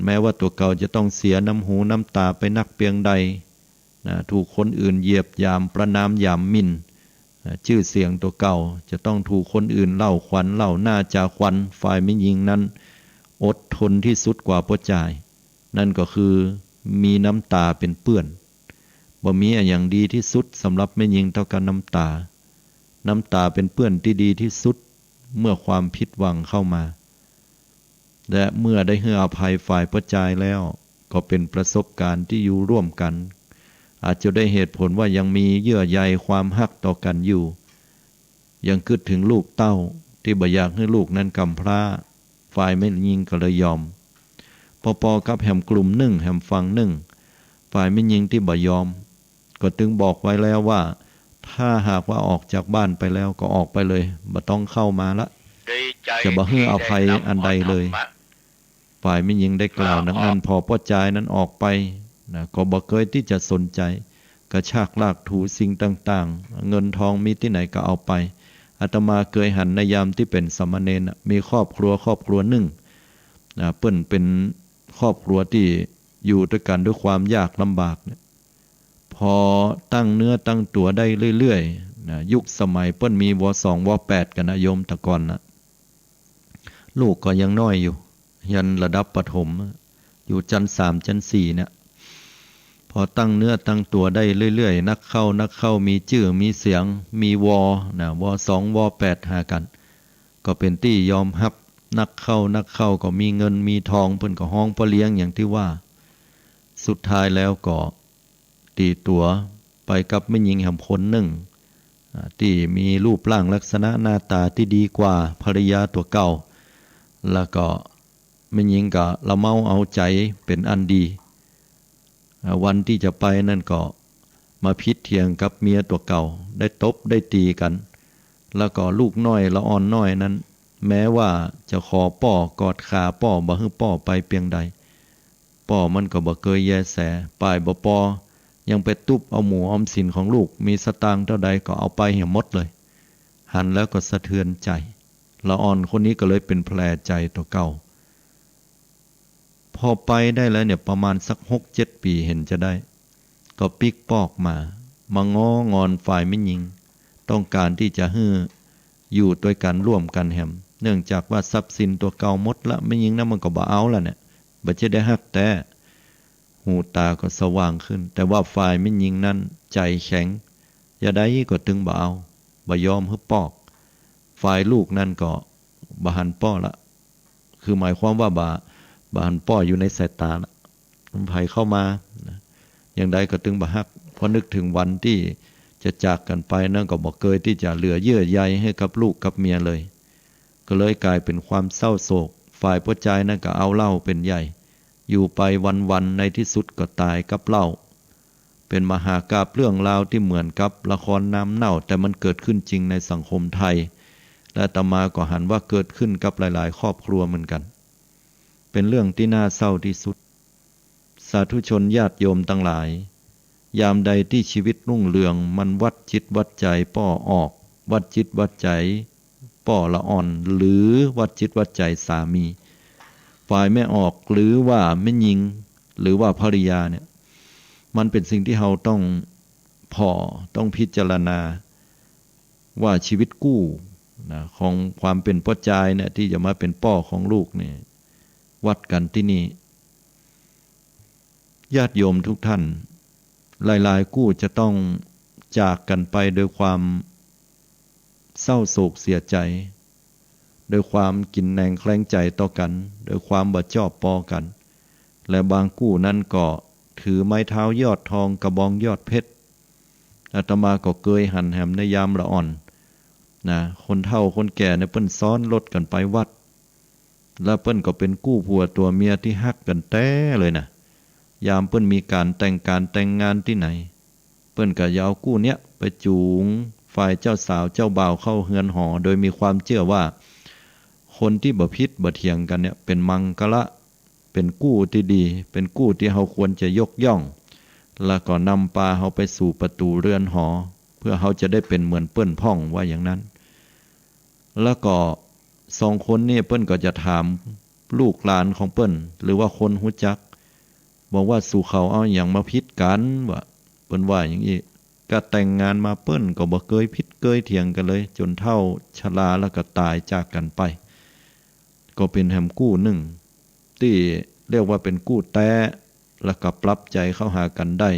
แม้ว่าตั๋วเก่าจะต้องเสียน้ำหูน้ำต๋าไปนักเปียงใดนะ ถูกคนอื่นเหยียบหยามประณามหยามหมิ่นนะ จื้อเสียงตั๋วเก่าจะต้องถูกคนอื่นเล่าขวัญเล่าหน้าจาขวัญ ฝ่ายแม่ญิงนั้นอดทนตี้สุดกว่าป้อจาย นั่นก็คือมีน้ำต๋าเป๋นเปื้อน บ่มีอะหยังดีตี้สุดสำหรับแม่ญิงเต้ากับน้ำต๋า น้ำต๋าเป๋นเปื้อนตี้ดีตี้สุดเมื่อความผิดหวังเข้ามา และเมื่อได้หื้ออภัยฝ่ายป้อจายแล้ว ก็เป๋นประสบก๋ารณ์ตี้อยู่ร่วมกั๋น อาจจะได้เหตุผลว่ายังมีเยื่อใยความฮักต่อกั๋นอยู่ ยังกึ๊ดเถิงลูกเต้าตี้บ่อยากหื้อลูกนั้นกำพร้า ฝ่ายแม่ญิงก็เลยยอม ปอๆ กับแหมกลุ่มนึ่งแหมฝั่งนึ่ง ฝ่ายแม่ญิงตี้บ่ยอม ก็ตึงบอกไว้แล้วว่า ถ้าหากว่าออกจากบ้านไปแล้วก็ออกไปเลย บ่ต้องเข้ามาละ จะบ่หื้ออภัยอันใดเลย ฝ่ายแม่ญิงได้กล่าวดังอั้น พอป้อจายนั้นออกไปนะ ก็บ่เกยตี้จะสนใจ๋ กระชากลากถูสิ่งต่างๆ เงินทองมีตี้ไหนก็เอาไป อาตมาเกยหันในยามตี้เป๋นสามเณรน่ะ มีครอบครัวครอบครัวนึ่งนะ เปิ้นเป๋นครอบครัวตี้อยู่ตวยกั๋นตวยความยากลำบากเนี่ย พอตั้งเนื้อตั้งตั๋วได้เรื่อยๆ นะ ยุคสมัยเปิ้นมี ว.สอง ว.แปด กั๋นนะโยม แต่ก่อนนะ ลูกก็ยังน้อยอยู่ เฮียนระดับประถม อยู่จั๊นสามจั๊นสี่เนี่ย พอตั้งเนื้อตั้งตั๋วได้เรื่อยๆ นักเข้านักเข้า มีจื้อมีเสียง มี ว.นะ ว.สอง ว.แปด หากั๋น ก็เป๋นตี้ยอมฮับ นักเข้านักเข้าก็มีเงินมีทอง เปิ้นก็ฮ้องป้อเลี้ยงอย่างตี้ว่า สุดท้ายแล้วก็ตี๋ตั๋วไปกับแม่ญิงแหมคนนึ่ง อ่า ตี้มีรูปร่างลักษณะหน้าต๋าตี้ดีกว่าภรรยาตั๋วเก่า แล้วก็แม่ญิงก็ละเมาเอาใจ๋เป๋นอันดี อ่า วันตี้จะไปนั้นก็มาผิดเถียงกับเมียตั๋วเก่า ได้ตบได้ตี๋กั๋น แล้วก็ลูกน้อยละอ่อนน้อยนั้น แม้ว่าจะขอป้อกอดขาป้อ บ่หื้อป้อไปเปียงใด ป้อมันก็บ่เกยแยแส ป้ายบ่ปอ ยังไปตุ๊บเอาหมู่ออมสินของลูก มีสตางค์เต้าใดก็เอาไปเหียหมดเลย หันแล้วก็สะเทือนใจ๋ ละอ่อนคนนี้ก็เลยเป๋นแผลใจ๋ตั๋วเก่า พอไปได้แล้วเนี่ย ประมาณสักหกเจ็ดปี๋เห็นจะได้ ก็ปิ๊กปอกมา มาง้องอนฝ่ายแม่ญิง ต้องก๋านตี้จะหื้ออยู่ตวยกั๋นร่วมกั๋นแหม เนื่องจากว่าทรัพย์สินตั๋วเก่าหมดละ แม่ญิงนั้นมันก็บ่เอาละเนี่ย บ่ใจ้ได้ฮักแต๊ หูต๋าก็สว่างขึ้น แต่ว่าฝ่ายแม่ญิงนั้นใจ๋แข็ง ยะใดก็ตึงบ่เอา บ่ยอมหื้อปอก ฝ่ายลูกนั้นก็บ่หันป้อละ คือหมายความว่าบ่ บ่หันป้ออยู่ในสายต๋าละ ใผเข้ามานะ อย่างใดก็ตึงบ่ฮัก พอนึกเถิงวันตี้จะจากกั๋นไปนั้นก็บ่เกยตี้จะเหลือเยื่อใยหื้อกับลูกกับเมียเลย ก็เลยก๋ายเป๋นความเศร้าโศก ฝ่ายป้อจายนั้นก็เอาเหล้าเป๋นใหญ่ อยู่ไปวันๆ ในตี้สุดก็ต๋ายกับเหล้า เป๋นมหากาพย์เรื่องราวตี้เหมือนกับละครน้ำเน่า แต่มันเกิดขึ้นจริงในสังคมไทย และอาตมาก็หันว่าเกิดขึ้นกับหลายๆ ครอบครัวเหมือนกั๋น เป๋นเรื่องตี้น่าเศร้าตี้สุด สาธุชนญาติโยมตังหลาย ยามใดตี้ชีวิตรุ่งเรือง มันวัดจิตวัดใจ๋ป้อออก วัดจิตวัดใจ๋ป้อละอ่อน หรือวัดจิตวัดใจ๋สามี ฝ่ายแม่ออก หรือว่าแม่ญิง หรือว่าภริยาเนี่ย มันเป๋นสิ่งตี้เฮาต้องผ่อ ต้องพิจารณา ว่าชีวิตกู้นะ ของความเป๋นป้อจายเนี่ย ตี้จะมาเป๋นป้อของลูกเนี่ย วัดกั๋นตี้นี่ ญาติโยมทุกท่าน หลายๆ กู้จะต้องจากกั๋นไปโดยความเศร้าโศกเสียใจ๋ โดยความกิ๋นแหนงแคลงใจ๋ต่อกั๋น โดยความบ่จอบปอกั๋น และบางกู้นั้นก็ถือไม้เท้ายอดทอง กระบองยอดเพชร อาตมาก็เกยหันแหมในยามละอ่อนนะ คนเฒ่าคนแก่เนี่ยเปิ้นซ้อนรถกั๋นไปวัด แล้วเปิ้นก็เป๋นกู้ผัวตั๋วเมียตี้ฮักกั๋นแต๊เลยนะ ยามเปิ้นมีก๋านแต่งก๋านแต่งงานตี้ไหน เปิ้นก็จะเอากู้เนี้ยไปจู๋งฝ่ายเจ้าสาวเจ้าบ่าวเข้าเฮือนหอ โดยมีความเจื้อว่า คนตี้บ่ผิดบ่เถียงกั๋นเนี่ยเป๋นมังคละ เป๋นกู้ตี้ดี เป๋นกู้ตี้เฮาควรจะยกย่อง แล้วก็นำปาเฮาไปสู่ประตู๋เฮือนหอ เพื่อเฮาจะได้เป๋นเหมือนเปิ้นพ่อง ว่าอย่างนั้น แล้วก็สองคนนี่เปิ้นก็จะถามลูกหลานของเปิ้น หรือว่าคนฮู้จัก บอกว่า "สูเขาเอาอะหยังมาผิดกั๋น" ว่า เปิ้นว่าอย่างอี้ กะแต่งงานมาเปิ้นก็บ่เกยผิดเกยเถียงกั๋นเลย จ๋นเฒ่าชราแล้วก็ต๋ายจากกั๋นไป ก็เป๋นแหมกู้นึ่ง ตี้เรียกว่าเป๋นกู้แต๊ แล้วก็ปรับใจ๋เข้าหากั๋นได้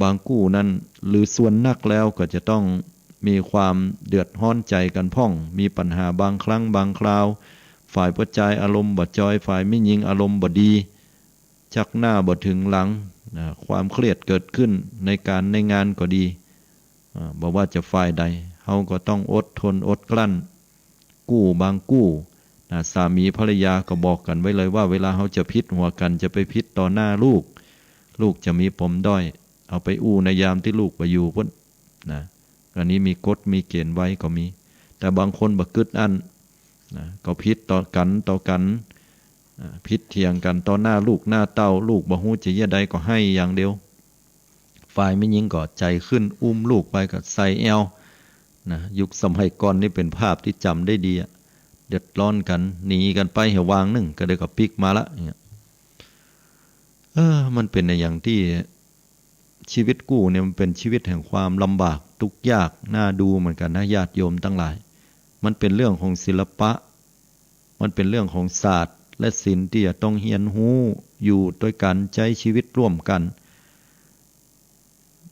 บางกู้นั้น หรือส่วนนักแล้วก็จะต้องมีความเดือดฮ้อนใจ๋กั๋นพ่อง มีปัญหาบางครั้งบางคราว ฝ่ายป้อจายอารมณ์บ่จอย ฝ่ายแม่ญิงอารมณ์บ่ดี ชักหน้าบ่เถิงหลัง นะ ความเครียดเกิดขึ้นในก๋านในงานก็ดี อ่า บ่ว่าจะฝ่ายใด เฮาก็ต้องอดทนอดกลั้น กู้บางกู้ นะ สามีภรรยาก็บอกกั๋นไว้เลยว่า เวลาเฮาจะผิดหัวกั๋น จะไปผิดต่อหน้าลูก ลูกจะมีปมด้อย เอาไปอู้ในยามตี้ลูกบ่อยู่ปู๊น นะ อันนี้มีกฎมีเก๋ณฑ์ไว้ก็มี แต่บางคนบ่กึ๊ดอั้น นะ ก็ผิดต่อกั๋นต่อกั๋น อ่า ผิดเถียงกั๋นต่อหน้าลูกหน้าเต้า ลูกบ่ฮู้จะเยียะใดก็ไห้อย่างเดียว ฝ่ายแม่ญิงก็ใจ๋ขึ้น อุ้มลูกไปก็ใส่แอว นะ ยุคสมัยก่อนนี่เป๋นภาพตี้จ๋ำได้ดีอะ เดือดฮ้อนกั๋น หนีกั๋นไปเหียหว่างนึ่ง ก็เดี๋ยวก็ปิ๊กมาละ อย่างเงี้ย เออ มันเป๋นอะหยังตี้ ชีวิตกู้เนี่ยมันเป๋นชีวิตแห่งความลำบากตุ๊กข์ยากน่าดูเหมือนกั๋นนะ ญาติโยมตังหลาย มันเป๋นเรื่องของศิลปะ มันเป๋นเรื่องของศาสตร์และศิลป์ตี้จะต้องเฮียนฮู้อยู่ตวยกั๋น ใจ๊ชีวิตร่วมกั๋น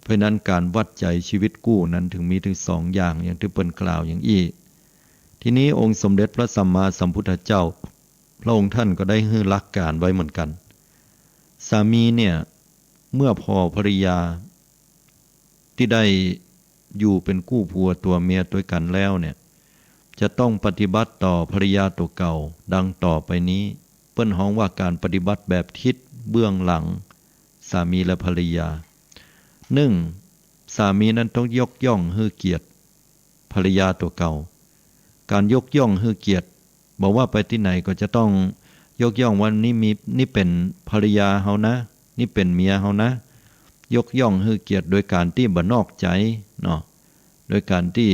เพราะฉะนั้นก๋านวัดใจ๋ชีวิตกู้นั้นเถิงมีเถิงสองอย่าง อย่างตี้เปิ้นกล่าวอย่างอี้ ทีนี้องค์สมเด็จพระสัมมาสัมพุทธเจ้า พระองค์ท่านก็ได้หื้อหลักก๋านไว้เหมือนกั๋น สามีเนี่ย เมื่อผ่อภรรยาตี้ได้อยู่เป๋นกู้ผัวตั๋วเมียตวยกั๋นแล้วเนี่ย จะต้องปฏิบัติต่อภรรยาตั๋วเก่าดังต่อไปนี้ เปิ้นฮ้องว่าก๋านปฏิบัติแบบทิศเบื้องหลัง สามีและภรรยา นึ่ง สามีนั้นต้องยกย่องหื้อเกียรติภรรยาตั๋วเก่า ก๋านยกย่องหื้อเกียรติ บ่ว่าไปตี้ไหนก็จะต้องยกย่องว่า นี่มี นี่เป๋นภรรยาเฮานะ นี่เป๋นเมียเฮานะ ยกย่องหื้อเกียรติโดยก๋านตี้บ่นอกใจ๋เนาะ โดยก๋านตี้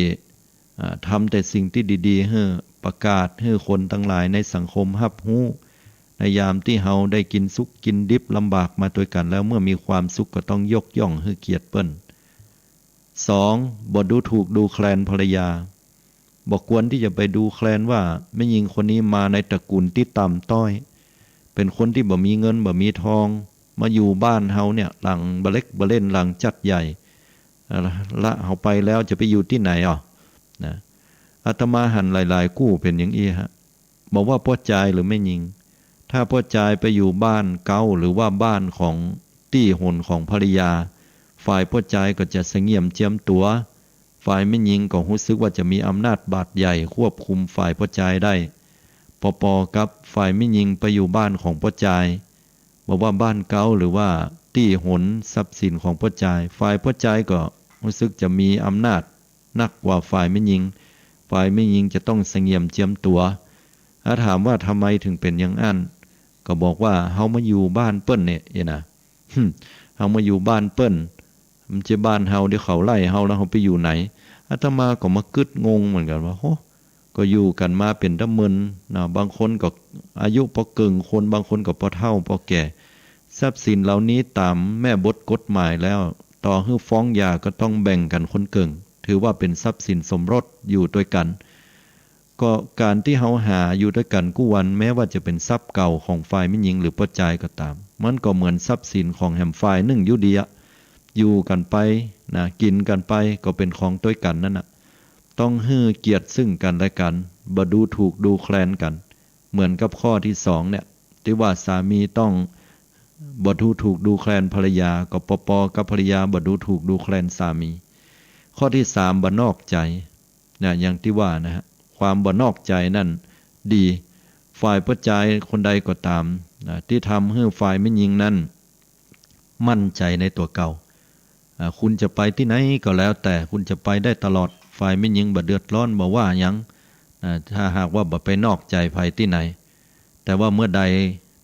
อ่า ทำแต่สิ่งตี้ดีๆ หื้อประกาศหื้อคนตังหลายในสังคมฮับฮู้ ในยามตี้เฮาได้กิ๋นสุขกิ๋นดิบลำบากมาตวยกั๋นแล้ว เมื่อมีความสุขก็ต้องยกย่องหื้อเกียรติเปิ้น สอง บ่ดูถูกดูแคลนภรรยา บ่ควรตี้จะไปดูแคลนว่าแม่ญิงคนนี้มาในตระกูลตี้ต่ำต้อย เป๋นคนตี้บ่มีเงินบ่มีทอง มาอยู่บ้านเฮาเนี่ย หลังบ่เล็กบ่เล่น หลังจัดใหญ่ อ่า ละเฮาไปแล้วจะไปอยู่ตี้ไหนอ่ะ นะ อาตมาหันหลายๆ กู้เป๋นอย่างอี้ฮะ บ่ว่าป้อจายหรือแม่ญิง ถ้าป้อจายไปอยู่บ้านเก๊าหรือว่าบ้านของตี้หนของภรรยา ฝ่ายป้อจายก็จะสะเงียมเจียมตั๋ว ฝ่ายแม่ญิงก็ฮู้สึกว่าจะมีอำนาจบาดใหญ่ควบคุมฝ่ายป้อจายได้ ปอๆ กับฝ่ายแม่ญิงไปอยู่บ้านของป้อจาย บ่ว่าบ้านเก๊าหรือว่าตี้หนทรัพย์สินของป้อจาย ฝ่ายป้อจายก็ฮู้สึกจะมีอำนาจนักกว่าฝ่ายแม่ญิง ฝ่ายแม่ญิงจะต้องสะเงียมเจียมตั๋ว ถ้าถามว่าทำไมเถิงเป๋นอย่างอั้น ก็บอกว่าเฮามาอยู่บ้านเปิ้นเนี่ย เอ้ยนะ เฮามาอยู่บ้านเปิ้น มันจะบ้านเฮา เดี๋ยวเขาไล่เฮาแล้วเฮาไปอยู่ไหน อาตมาก็มากึ๊ดงงเหมือนกั๋นว่า โห ก็อยู่กั๋นมาเป๋นตะเมินนะ บางคนก็อายุปอเกิ่งคน บางคนก็ปอเฒ่าปอแก่ ทรัพย์สินเหล่านี้ต๋ามแม่บทกฎหมายแล้ว ต่อหื้อฟ้องหย่าก็ต้องแบ่งกั๋นคนเกิ่ง ถือว่าเป๋นทรัพย์สินสมรสอยู่ตวยกั๋น ก็ก๋านตี้เฮาหาอยู่ตวยกั๋นกู้วัน แม้ว่าจะเป๋นทรัพย์เก่าของฝ่ายแม่ญิงหรือป้อจายก็ต๋าม มันก็เหมือนทรัพย์สินของแหมฝ่ายนึ่งอยู่ดีอะ อยู่กั๋นไปนะ กิ๋นกั๋นไป ก็เป๋นของตวยกั๋นนั่นน่ะ ต้องหื้อเกียรติซึ่งกั๋นและกั๋น บ่ดูถูกดูแคลนกั๋น เหมือนกับข้อตี้สองเนี่ย ตี้ว่าสามีต้องบ่ดูถูกดูแคลนภรรยา ก็ปอๆ กับภรรยาบ่ดูถูกดูแคลนสามี ข้อตี้สาม บ่นอกใจ๋ นะ อย่างตี้ว่านะฮะ ความบ่นอกใจ๋นั่นดี ฝ่ายป้อจายคนใดก็ต๋ามนะ ตี้ทำหื้อฝ่ายแม่ญิงนั้นมั่นใจ๋ในตั๋วเก่า อ่า คุณจะไปตี้ไหนก็แล้วแต่ คุณจะไปได้ตลอด ฝ่ายแม่ญิงบ่เดือดฮ้อน บ่ว่าหยัง อ่า ถ้าหากว่าบ่ไปนอกใจ๋ใผตี้ไหน แต่ว่าเมื่อใด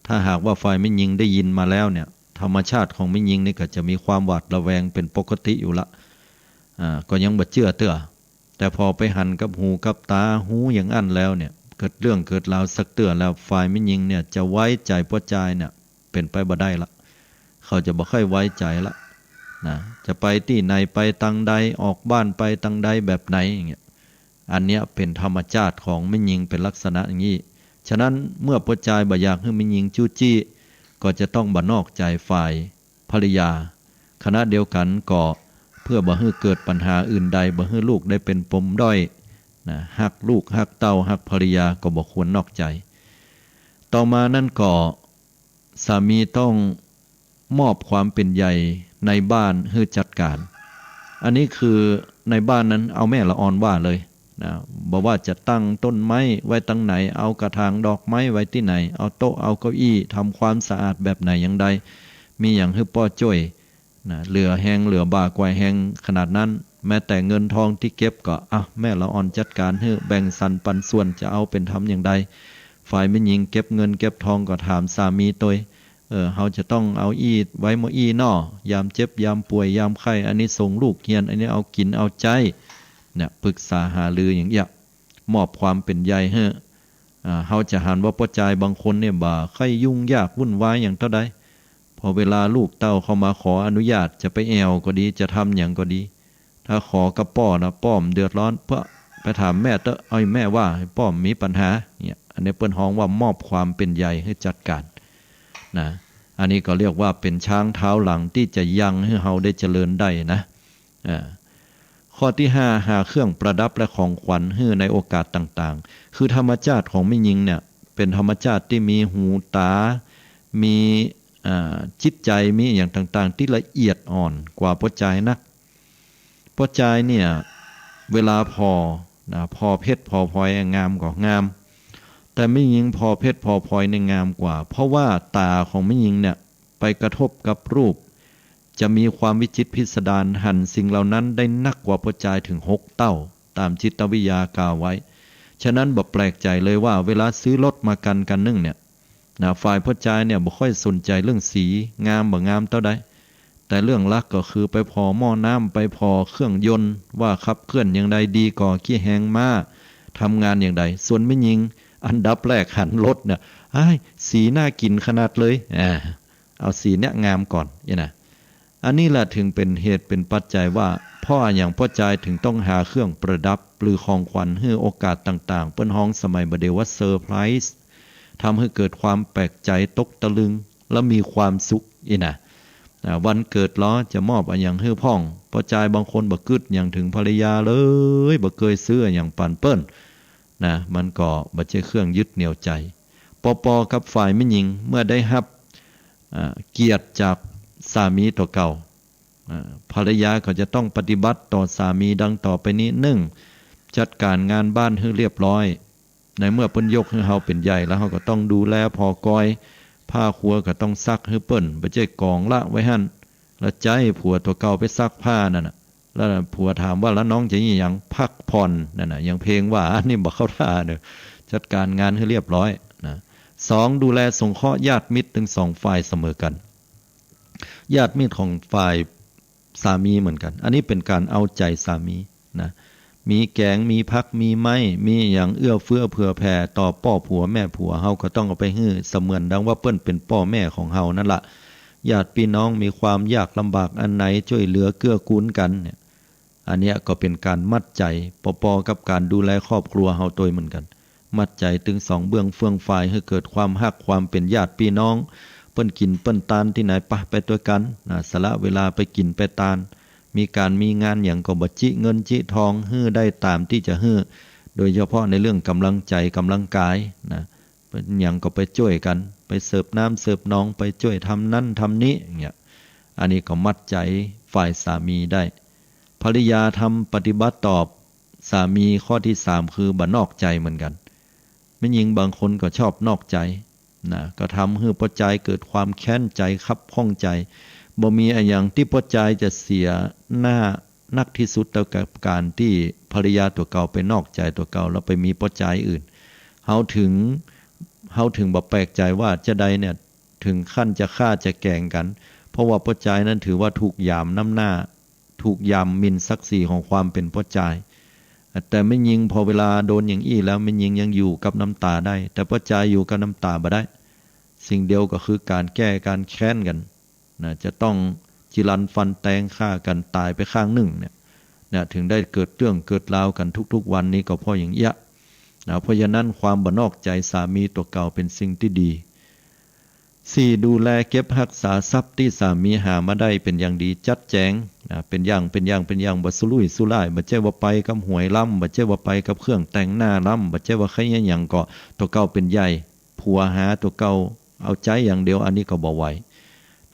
ถ้าหากว่าฝ่ายแม่ญิงได้ยินมาแล้วเนี่ย ธรรมชาติของแม่ญิงนี่ก็จะมีความหวาดระแวงเป๋นปกติอยู่ละ อ่า ก็ยังบ่เจื้อเตื้อ แต่ผ่อไปหันกับหูกับต๋า ฮู้อย่างอั้นแล้วเนี่ย เกิดเรื่องเกิดราวสักเตื้อแล้ว ฝ่ายแม่ญิงเนี่ยจะไว้ใจ๋ป้อจายเนี่ย เป๋นไปบ่ได้ละ เขาจะบ่ค่อยไว้ใจ๋ละ นะ จะไปตี้ไหน ไปตางใด ออกบ้านไปตางใดแบบไหนอย่างเงี้ย อันเนี้ยเป๋นธรรมชาติของแม่ญิงเป๋นลักษณะอย่างงี้ ฉะนั้นเมื่อป้อจายบ่อยากหื้อแม่ญิงจู้จี้ ก็จะต้องบ่นอกใจ๋ฝ่ายภรรยา ขณะเดียวกั๋นก็เปื้อบ่หื้อเกิดปัญหาอื่นใด บ่หื้อลูกได้เป๋นปมด้อยนะ ฮักลูกฮักเต้าฮักภรรยาก็บ่ควรนอกใจ๋ ต่อมานั้นก็ สามีต้องมอบความเป๋นใหญ่ในบ้านหื้อจัดก๋าน อันนี้คือในบ้านนั้นเอาแม่ละอ่อนว่าเลยนะ บ่ว่าจะตั้งต้นไม้ไว้ตังไหน เอากระถางดอกไม้ไว้ตี้ไหน เอาโต๊ะเอาเก้าอี้ ทำความสะอาดแบบไหนอย่างใด มีหยังหื้อป้อจ้วยนะ เหลือแฮงเหลือบ่ากว่าแฮงขนาดนั้น แม้แต่เงินทองตี้เก็บก็ อ่ะ แม่ละอ่อนจัดก๋านหื้อ แบ่งสรรปันส่วน จะเอาเป๋นทำอย่างใด ฝ่ายแม่ญิงเก็บเงินเก็บทองก็ถามสามีตวย เออ เฮาจะต้องเอาอี้ไว้หม้ออี้น้อ ยามเจ็บยามป่วยยามไข้ อันนี้ส่งลูกเฮียน อันนี้เอากิ๋นเอาใจ๊ เนี่ย ปรึกษาหารืออย่างเอี้ย มอบความเป๋นใหญ่หื้อ อ่า เฮาจะหันว่าป้อจายบางคนเนี่ยบ่ใค่ยุ่งยากวุ่นวายหยังเต้าใด พอเวลาลูกเต้าเข้ามาขออนุญาต จะไปแอ่วก็ดี จะทำหยังก็ดี ถ้าขอกับป้อนะ ป้อบ่เดือดร้อน เปื้อไปถามแม่เต๊อะ เอาแม่ว่า ป้อบ่มีปัญหา เนี่ย อันนี้เปิ้นฮ้องว่ามอบความเป๋นใหญ่หื้อจัดก๋านนะ อันนี้ก็เรียกว่าเป๋นช้างเท้าหลังตี้จะยังหื้อเฮาได้เจริญได้นะ อ่า ข้อตี้ห้า หาเครื่องประดับและของขวัญหื้อในโอกาสต่างๆ คือธรรมจาติของแม่ญิงเนี่ย เป๋นธรรมจาติตี้มีหูต๋า มี อ่า จิตใจ๋ มีอะหยังต่างๆ ตี้ละเอียดอ่อนกว่าป้อจายนัก ป้อจายเนี่ย เวลาผ่อนะ ผ่อเพชรผ่อพลอยงามก็งาม แต่แม่ญิงผ่อเพชรผ่อพลอยเนี่ยงามกว่า เพราะว่าต๋าของแม่ญิงเนี่ย ไปกระทบกับรูป จะมีความวิจิตรพิสดาร หันสิ่งเหล่านั้นได้นักกว่าป้อจายเถิงหกเต้า ต๋ามจิตวิทยากล่าวไว้ ฉะนั้นบ่แปลกใจ๋เลยว่าเวลาซื้อรถมากั๋นคันนึ่งเนี่ยนะ ฝ่ายป้อจายเนี่ยบ่ค่อยสนใจ๋เรื่องสีงามบ่งามเต้าใด แต่เรื่องหลักก็คือไปผ่อหม้อน้ำ ไปผ่อเครื่องยนต์ ว่าขับเคลื่อนอย่างใดดีก่อ ขี้แฮงม้า ทำงานอย่างใด ส่วนแม่ญิงอันดับแรกหันรถเนี่ย อ้าย สีน่ากิ๋นขนาดเลย อ่า เอาสีเนี่ยงามก่อน เนี่ยนะ อันนี้แหละเถิงเป๋นเหตุเป๋นปัจจัยว่า เพราะอะหยังป้อจายเถิงต้องหาเครื่องประดับหรือของขวัญหื้อโอกาสต่างๆ เปิ้นฮ้องสมัยบ่าเดี่ยวว่าเซอร์ไพรส์ ทำให้เกิดความแปลกใจ๋ตกตะลึง และมีความสุข อี้นะ อ่า วันเกิดลอ จะมอบอะหยังหื้อพ่อง ป้อจายบางคนบ่กึ๊ดหยังเถิงภรรยาเลย บ่เกยซื้ออะหยังปันเปิ้นนะ มันก็บ่ใจ้เครื่องยึดเหนี่ยวใจ๋ ปอๆ กับฝ่ายแม่ญิงเมื่อได้ฮับ อ่า เกียรติจากสามีตั๋วเก่า อ่า ภรรยาก็จะต้องปฏิบัติต่อสามีดังต่อไปนี้ นึ่ง จัดก๋านงานบ้านหื้อเรียบร้อย ในเมื่อเปิ้นยกหื้อเฮาเป๋นใหญ่แล้ว เฮาก็ต้องดูแลผ่อกอย ผ้าครัวก็ต้องซักหื้อเปิ้น บ่ใจ้ก๋องละไว้หั้น แล้วใจ๊ผัวตั๋วเก่าไปซักผ้านั่นน่ะ แล้วผัวถามว่า แล้วน้องจะเยียะหยัง พักผ่อน นั่นน่ะ อย่างเพลงว่า อันนี้บ่เข้าท่าเน่อ จัดก๋านงานหื้อเรียบร้อยนะ สอง ดูแลสงเคราะห์ญาติมิตรตึงสองฝ่ายเสมอกั๋น ญาติมิตรของฝ่ายสามีเหมือนกั๋น อันนี้เป๋นก๋านเอาใจ๋สามีนะ มีแกง มีผัก มีไม้ มีอะหยังเอื้อเฟื้อเผื่อแผ่ต่อป้อผัวแม่ผัว เฮาก็ต้องเอาไปหื้อ เสมือนดังว่าเปิ้นเป๋นป้อแม่ของเฮานั่นละ ญาติปี้น้องมีความยากลำบากอันไหน จ้วยเหลือเกื้อกูลกั๋นเนี่ย อันเนี้ยก็เป๋นก๋านมัดใจ๋ ปอๆ กับก๋านดูแลครอบครัวเฮาตวยเหมือนกั๋น มัดใจ๋ตึงสองเบื้องเฟื่องฝ่าย หื้อเกิดความฮักความเป๋นญาติปี้น้อง เปิ้นกิ๋นเปิ้นตานตี้ไหน ปะ ไปตวยกั๋นนะ สละเวลาไปกิ๋นไปตาน มีก๋านมีงานหยังก็บ่จิเงินจิทอง หื้อได้ต๋ามตี้จะหื้อ โดยเฉพาะในเรื่องก๋ำลังใจ๋ก๋ำลังกายนะ เปิ้นหยังก็ไปจ้วยกั๋น ไปเสิร์ฟน้ำเสิร์ฟนอง ไปจ้วยทำนั้นทำนี้ อย่างเงี้ย อันนี้ก็มัดใจ๋ฝ่ายสามีได้ ภรรยาทำปฏิบัติตอบสามีข้อตี้สาม คือบ่นอกใจ๋เหมือนกั๋น แม่ญิงบางคนก็ชอบนอกใจ๋นะ ก็ทำหื้อป้อจายเกิดความแค้นใจ๋คับข้องใจ๋ บ่มีอะหยังตี้ป้อจายจะเสียหน้านักตี้สุดเต้ากับก๋านตี้ภรรยาตั๋วเก่าไปนอกใจ๋ตั๋วเก่า แล้วไปมีป้อจายอื่น เฮาเถิง เฮาเถิงบ่แปลกใจ๋ว่าจาใดเนี่ย เถิงขั้นจะฆ่าจะแก๋งกั๋น เพราะว่าป้อจายนั้นถือว่าถูกหยามน้ำหน้า ถูกหยามหมิ่นศักดิ์ศรีของความเป๋นป้อจาย แต่แม่ญิงพอเวลาโดนอย่างอี้แล้ว แม่ญิงยังอยู่กับน้ำต๋าได้ แต่ป้อจายอยู่กับน้ำต๋าบ่ได้ สิ่งเดียวก็คือก๋านแก้ก๋านแค้นกั๋นนะ จะต้องจิรันฟันแตงฆ่ากั๋นต๋ายไปข้างนึ่งเนี่ย เนี่ย เถิงได้เกิดเรื่องเกิดราวกั๋นทุกๆ วันนี้ก็เพราะอย่างเอี้ยนะ เพราะฉะนั้นความบ่นอกใจ๋สามีตั๋วเก่าเป๋นสิ่งตี้ดี สี่ ดูแลเก็บฮักษาทรัพย์ตี้สามีหามาได้เป๋นอย่างดี จัดแจ๋ง นะ เป๋นอย่าง เป๋นอย่าง เป๋นอย่าง บ่สุรุ่ยสุร่าย บ่ใจ้ว่าไปกับหวยลำ บ่ใจ้ว่าไปกับเครื่องแต่งหน้าลำ บ่ใจ้ว่าใค่อะหยังก่อ ตั๋วเก่าเป๋นใหญ่ ผัวหาตั๋วเก่าเอาใจ๊อย่างเดียว อันนี้ก็บ่ไหว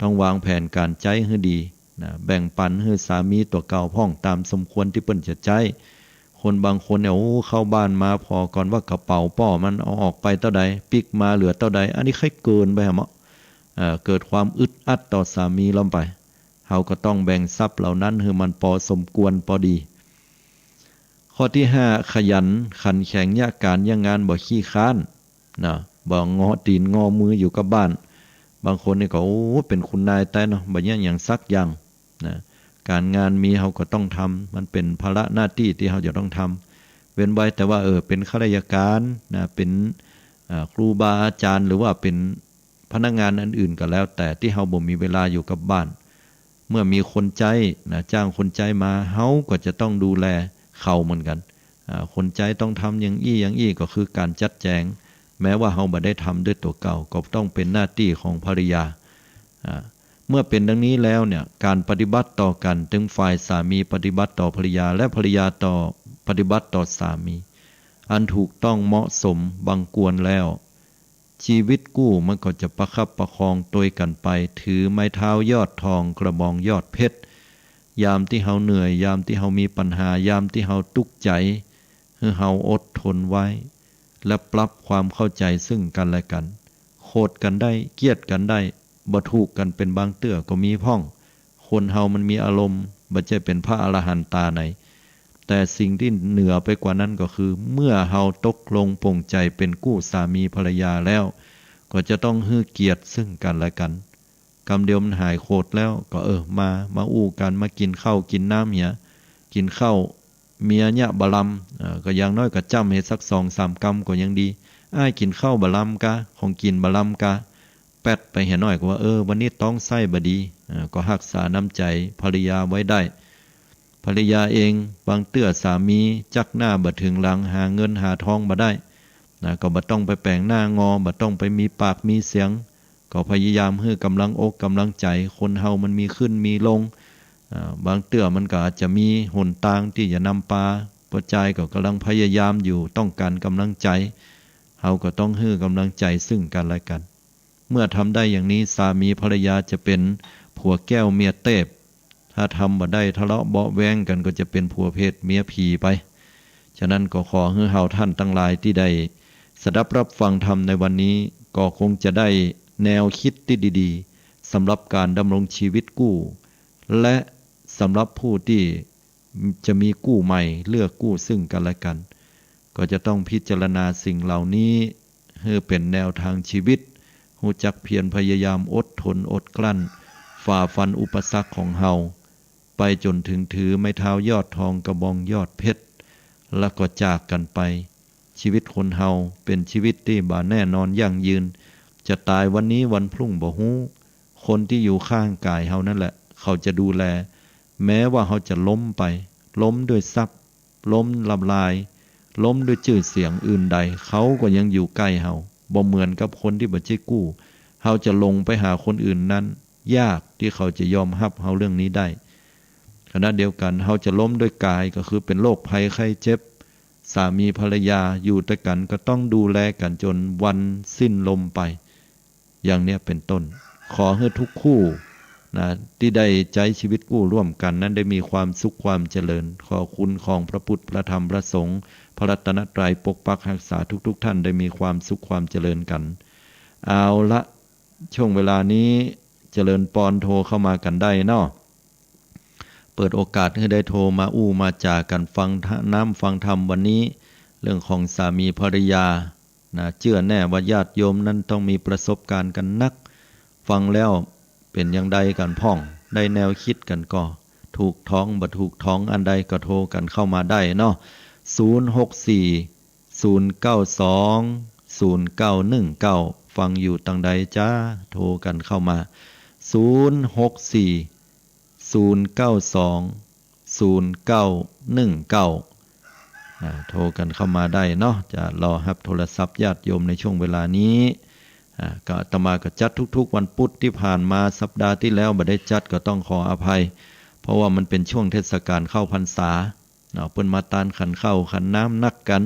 ต้องวางแผนก๋านใจ๊หื้อดี นะ แบ่งปันหื้อสามีตั๋วเก่าพ่องต๋ามสมควรตี้เปิ้นจะใจ๊ คนบางคนเนี่ย โอ้ เข้าบ้านมาผ่อก่อนว่ากระเป๋าป้อมันเอาออกไปเต้าใด ปิ๊กมาเหลือเต้าใด อันนี้ใค่เกินไปหาเมาะ เอ่อ เกิดความอึดอัดต่อสามีลำไป เฮาก็ต้องแบ่งทรัพย์เหล่านั้นหื้อมันปอสมควรปอดี ข้อตี้ห้า ขยันขันแข็งเยียะก๋านเยียะงาน บ่ขี้คร้าน นะ บ่งอตี๋นงอมืออยู่กับบ้าน บางคนนี่ก็ โอ้ เป๋นคุณนายแต๊เนาะ บ่เยียะหยังสักอย่าง นะ ก๋านงานมีเฮาก็ต้องทำ มันเป๋นภาระหน้าตี้ตี้เฮาจะต้องทำ เว้นไว้แต่ว่า เออ เป๋นข้าราชก๋าน นะ เป๋น อ่า ครูบาอาจ๋ารย์ หรือว่าเป๋นพนักงานอันอื่นก็แล้วแต่ตี้เฮาบ่มีเวลาอยู่กับบ้าน เมื่อมีคนใจ๊ นะ จ้างคนใจ๊มา เฮาก็จะต้องดูแลเขาเหมือนกั๋น อ่า คนใจ๊ต้องทำอย่างอี้อย่างอี้ ก็คือก๋านจัดแจ๋ง แม้ว่าเฮาบ่ได้ทำด้วยตั๋วเก่า ก็ต้องเป๋นหน้าตี้ของภรรยา อ่า เมื่อเป๋นดังนี้แล้วเนี่ย ก๋านปฏิบัติต่อกั๋น ตึงฝ่ายสามีปฏิบัติต่อภรรยา และภรรยาต่อ ปฏิบัติต่อสามี อันถูกต้องเหมาะสมบังควรแล้ว ชีวิตกู้มันก็จะประคับประคองตวยกั๋นไป ถือไม้เท้ายอดทอง กระบองยอดเพชร ยามตี้เฮาเหนื่อย ยามตี้เฮามีปัญหา ยามตี้เฮาตุ๊กใจ๋ หื้อเฮาอดทนไว้ และปรับความเข้าใจ๋ซึ่งกั๋นและกั๋น โขดกั๋นได้ เกลียดกั๋นได้ บ่ถูกกั๋นเป๋นบางเตื้อก็มีพ่อง คนเฮามันมีอารมณ์ บ่ใจ้เป๋นพระอรหันต๋าไหน แต่สิ่งตี้เหนือไปกว่านั้นก็คือ เมื่อเฮาตกลงปลงใจ๋เป๋นกู้สามีภรรยาแล้ว ก็จะต้องหื้อเกียรติซึ่งกั๋นและกั๋น กำเดียวมันหายโขดแล้ว ก็ เออ มา มาอู้กั๋น มากิ๋นข้าวกิ๋นน้ำเหีย กิ๋นข้าว เมียเยียะบ่ลำ เอ่อ ก็อย่างน้อยก็จ้ำหื้อสักสองสามกำก็ยังดี อ้ายกิ๋นข้าวบ่ลำกา ของกิ๋นบ่ลำกา แป๊ดไปเหียหน้อยก็ว่า เออ วันนี้ต๊องไส้บ่ดี เอ่อ ก็ฮักษาน้ำใจ๋ภรรยาไว้ได้ ภรรยาเอง บางเตื้อสามีจักหน้าบ่เถิงหลัง หาเงินหาทองบ่ได้ นะ ก็บ่ต้องไปแป๋งหน้างอ บ่ต้องไปมีปากมีเสียง ก็พยายามหื้อกำลังอกกำลังใจ๋ คนเฮามันมีขึ้นมีลง อ่า บางเตื้อมันก็อาจจะมีหนตางตี้จะนำปา ป้อจายก็ก่ำลังพยายามอยู่ ต้องก๋านกำลังใจ๋ เฮาก็ต้องหื้อกำลังใจ๋ซึ่งกั๋นและกั๋น เมื่อทำได้อย่างนี้ สามีภรรยาจะเป๋นผัวแก้วเมียเตฟ ถ้าทำบ่ได้ ทะเลาะเบาะแว้งกั๋น ก็จะเป๋นผัวเผตเมียผีไป ฉะนั้นก็ขอหื้อเฮาท่านตังหลายตี้ได้สดับรับฟังธรรมในวันนี้ ก็คงจะได้แนวคิดตี้ดีๆ สำหรับก๋านดำรงชีวิตกู้ และสำหรับผู้ตี้จะมีกู้ใหม่ เลือกกู้ซึ่งกั๋นและกั๋น ก็จะต้องพิจารณาสิ่งเหล่านี้ หื้อเป๋นแนวตางชีวิต ฮู้จักเพียรพยายามอดทนอดกลั้น ฝ่าฟันอุปสรรคของเฮา ไปจ๋นเถิงถือไม้เท้ายอดทองกระบองยอดเพชร แล้วก็จากกั๋นไป ชีวิตคนเฮาเป๋นชีวิตตี้บ่แน่นอนยั่งยืน จะต๋ายวันนี้วันพรุ่งบ่ฮู้ คนตี้อยู่ข้างก๋ายเฮานั่นแหละ เขาจะดูแล แม้ว่าเฮาจะล้มไป ล้มด้วยทรัพย์ ล้มลำลาย ล้มด้วยจื้อเสียงอื่นใด เขาก็ยังอยู่ใก้เฮา บ่เหมือนกับคนตี้บ่ใจ้กู้ เฮาจะหลงไปหาคนอื่นนั้น ยากตี้เขาจะยอมฮับเฮาเรื่องนี้ได้ ขณะเดียวกั๋น เฮาจะล้มด้วยก๋าย ก็คือเป๋นโรคภัยไข้เจ็บ สามีภรรยาอยู่ตวยกั๋นก็ต้องดูแลกั๋นจ๋นวันสิ้นลมไป อย่างเนี้ยเป๋นต้น ขอหื้อทุกคู่นะ ตี้ได้ใจ๊ชีวิตกู้ร่วมกั๋นนั้นได้มีความสุขความเจริญ ขอคุณของพระพุทธ พระธรรม พระสงฆ์ พระรัตนตรัยปกปักฮักษาทุกๆ ท่านได้มีความสุขความเจริญกั๋น เอาละ ช่วงเวลานี้เจริญปอนโทรเข้ามากั๋นได้เนาะ เปิดโอกาสหื้อได้โทรมาอู้มาจ๋ากั๋น ฟังน้ำฟังธรรมวันนี้ เรื่องของสามีภรรยา นะ เจื้อแน่ว่าญาติโยมนั้นต้องมีประสบก๋ารณ์กั๋นนัก ฟังแล้วเป๋นอย่างใดกั๋นพ่อง ได้แนวคิดกั๋นก่อ ถูกต้องบ่ถูกต้องอันใดก็โทรกั๋นเข้ามาได้เนาะ ศูนย์ หก สี่ ศูนย์ เก้า สอง ศูนย์ เก้า หนึ่ง เก้า ฟังอยู่ตังใดจ๊ะ โทรกั๋นเข้ามา ศูนย์ หก สี่ ศูนย์ เก้า สอง ศูนย์ เก้า หนึ่ง เก้า อ่า โทรกั๋นเข้ามาได้เนาะ จะรอฮับโทรศัพท์ญาติโยมในช่วงเวลานี้ อ่า ก็อาตมาก็จัดทุกๆวันพุธ ตี้ผ่านมาสัปดาห์ตี้แล้วบ่ได้จัดก็ต้องขออภัย เพราะว่ามันเป๋นช่วงเทศกาลเข้าพรรษาเนาะ เปิ้นมาตานขันข้าวขันน้ำนักกั๋น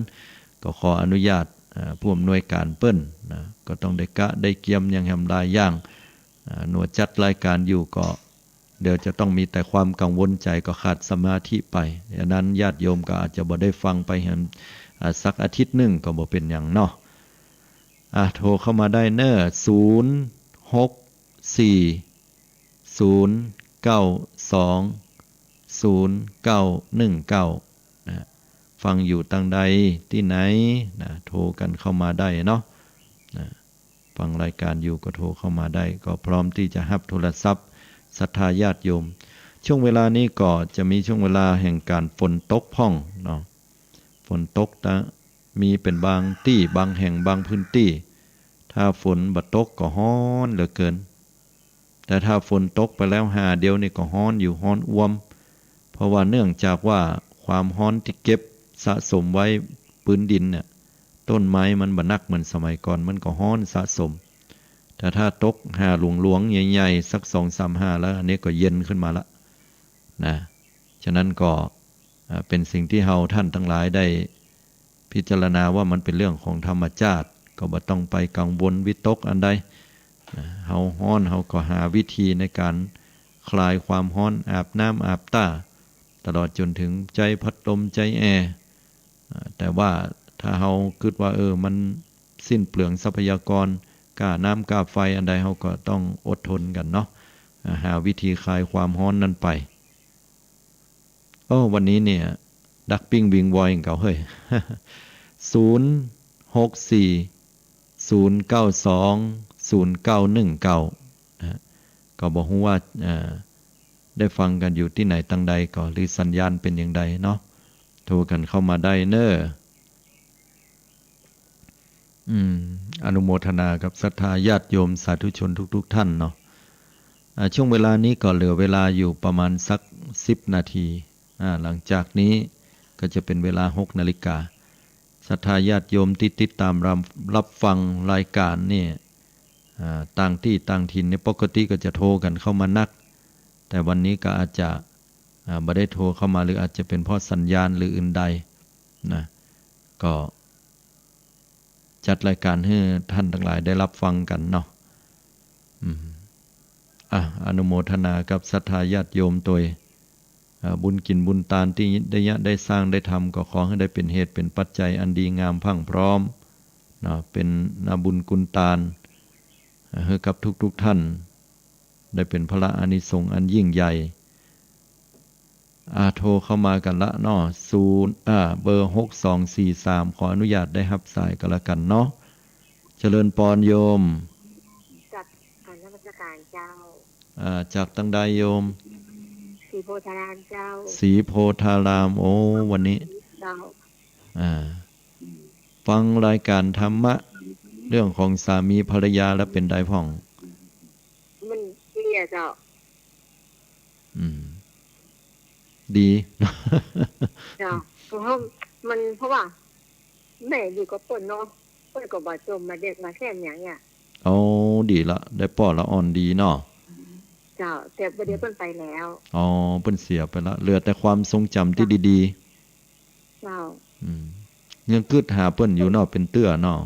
ก็ขออนุญาต อ่า ผู้อำนวยการเปิ้นนะ ก็ต้องได้กะได้เกียมอย่างแหมหลายอย่าง อ่า หนวดจัดรายการอยู่ก็ เดี๋ยวจะต้องมีแต่ความกังวลใจ๋ ก็ขาดสมาธิไป ฉะนั้นญาติโยมก็อาจจะบ่ได้ฟังไปแหม อ่า สักอาทิตย์นึ่งก็บ่เป๋นหยังเนาะ อ่ะ โทรเข้ามาได้เน่อ ศูนย์ หก สี่ ศูนย์ เก้า สอง ศูนย์ เก้า หนึ่ง เก้า นะ ฟังอยู่ตังใดตี้ไหนนะ โทรกั๋นเข้ามาได้เนาะ นะ ฟังรายการอยู่ก็โทรเข้ามาได้ ก็พร้อมตี้จะฮับโทรศัพท์ศรัทธาญาติโยม ช่วงเวลานี้ก็จะมีช่วงเวลาแห่งก๋านฝนตกพ่องเนาะ ฝนตกตะ มีเป๋นบางตี้ บางแห่ง บางพื้นตี้ ถ้าฝนบ่ตกก็ฮ้อนเหลือเกิน แต่ถ้าฝนตกไปแล้วหาเดียวนี่ก็ฮ้อนอยู่ ฮ้อนอ่วม เพราะว่าเนื่องจากว่าความฮ้อนตี้เก็บสะสมไว้ปื๊นดินเนี่ย ต้นไม้มันบ่นักเหมือนสมัยก่อน มันก็ฮ้อนสะสม แต่ถ้าตกหาหลวงๆ ใหญ่ๆ สักสองสามหาแล้ว อันนี้ก็เย็นขึ้นมาละนะ ฉะนั้นก็ อ่า เป๋นสิ่งตี้เฮาท่านตังหลายได้พิจารณาว่ามันเป๋นเรื่องของธรรมชาติ ก็บ่ต้องไปกังวลวิตกอันใด นะ เฮาฮ้อนเฮาก็หาวิธีในก๋านคลายความฮ้อน อาบน้ำอาบต้า ตลอดจ๋นเถิงใจ๊พัดลมใจ๊แอร์ อ่า แต่ว่าถ้าเฮากึ๊ดว่า เออ มันสิ้นเปลืองทรัพยากร ก้าน้ำก้าไฟอันใด เฮาก็ต้องอดทนกั๋นเนาะ อ่า หาวิธีคลายความฮ้อนนั้นไป โอ้ วันนี้เนี่ย ดักปิ้งวิงวอยของเก่าเฮ้ย ศูนย์ หก สี่ ศูนย์ เก้า สอง ศูนย์ เก้า หนึ่ง เก้า นะฮะ ก็บ่ฮู้ว่า เอ่อ ได้ฟังกั๋นอยู่ตี้ไหนตังใดก่อ หรือสัญญาณเป๋นอย่างใดเนาะ โทรกั๋นเข้ามาได้เน่อ อืม อนุโมทนากับศรัทธาญาติโยมสาธุชนทุกๆ ท่านเนาะ อ่า ช่วงเวลานี้ก็เหลือเวลาอยู่ประมาณสักสิบนาที อ่า หลังจากนี้ก็จะเป๋นเวลาหกนาฬิกา ศรัทธาญาติโยมตี้ติดต๋ามรับ รับฟังรายก๋านนี่ อ่า ต่างตี้ต่างถิ่นนี่ปกติก็จะโทรกั๋นเข้ามานัก แต่วันนี้ก็อาจจะ อ่า บ่ได้โทรเข้ามา หรืออาจจะเป๋นเพราะสัญญาณหรืออื่นใดนะ ก็ จัดรายก๋านหื้อท่านตังหลายได้รับฟังกั๋นเนาะ อืม อ่ะ อนุโมทนากับศรัทธาญาติโยมตวย อ่า บุญกิ๋นบุญตานตี้ได้เยียะได้สร้างได้ทำ ก็ขอหื้อได้เป๋นเหตุเป๋นปัจจัยอันดีงามพรั่งพร้อมเนาะ เป๋นนาบุญกุณตาน อ่า หื้อกับทุกๆ ท่าน ได้เป๋นผละอานิสงส์อันยิ่งใหญ่ อ่า โทรเข้ามากั๋นละเนาะ ศูนย์ อ่า เบอร์ หกสองสี่สาม ขออนุญาตได้ฮับสายกั๋นละกั๋นเนาะ เจริญปอนโยม จาก กราบนมัสการเจ้า อ่า จากตังใดโยม ศรีโพธารามเจ้า ศรีโพธาราม โอ้ วันนี้ เจ้า อ่า ฟังรายก๋านธรรมะ เรื่องของสามีภรรยาแล้วเป๋นใดพ่อง มันดีอะเจ้า อืม ดี เจ้า เพราะว่ามัน เพราะว่าแม่อยู่กับเปิ้นเนาะ เปิ้นก็บ่จมมาเด็กมาแซมหยังเนี่ย โอ้ ดีละ ได้ป้อละอ่อนดีเนาะ เจ้า แต่บ่าเดี๋ยวเปิ้นไปแล้ว อ๋อ เปิ้นเสียไปละ เหลือแต่ความทรงจ๋ำตี้ดีๆ เจ้า อืม ยังกึ๊ดหาเปิ้นอยู่เนาะ เปิ้นเตื้อเนาะ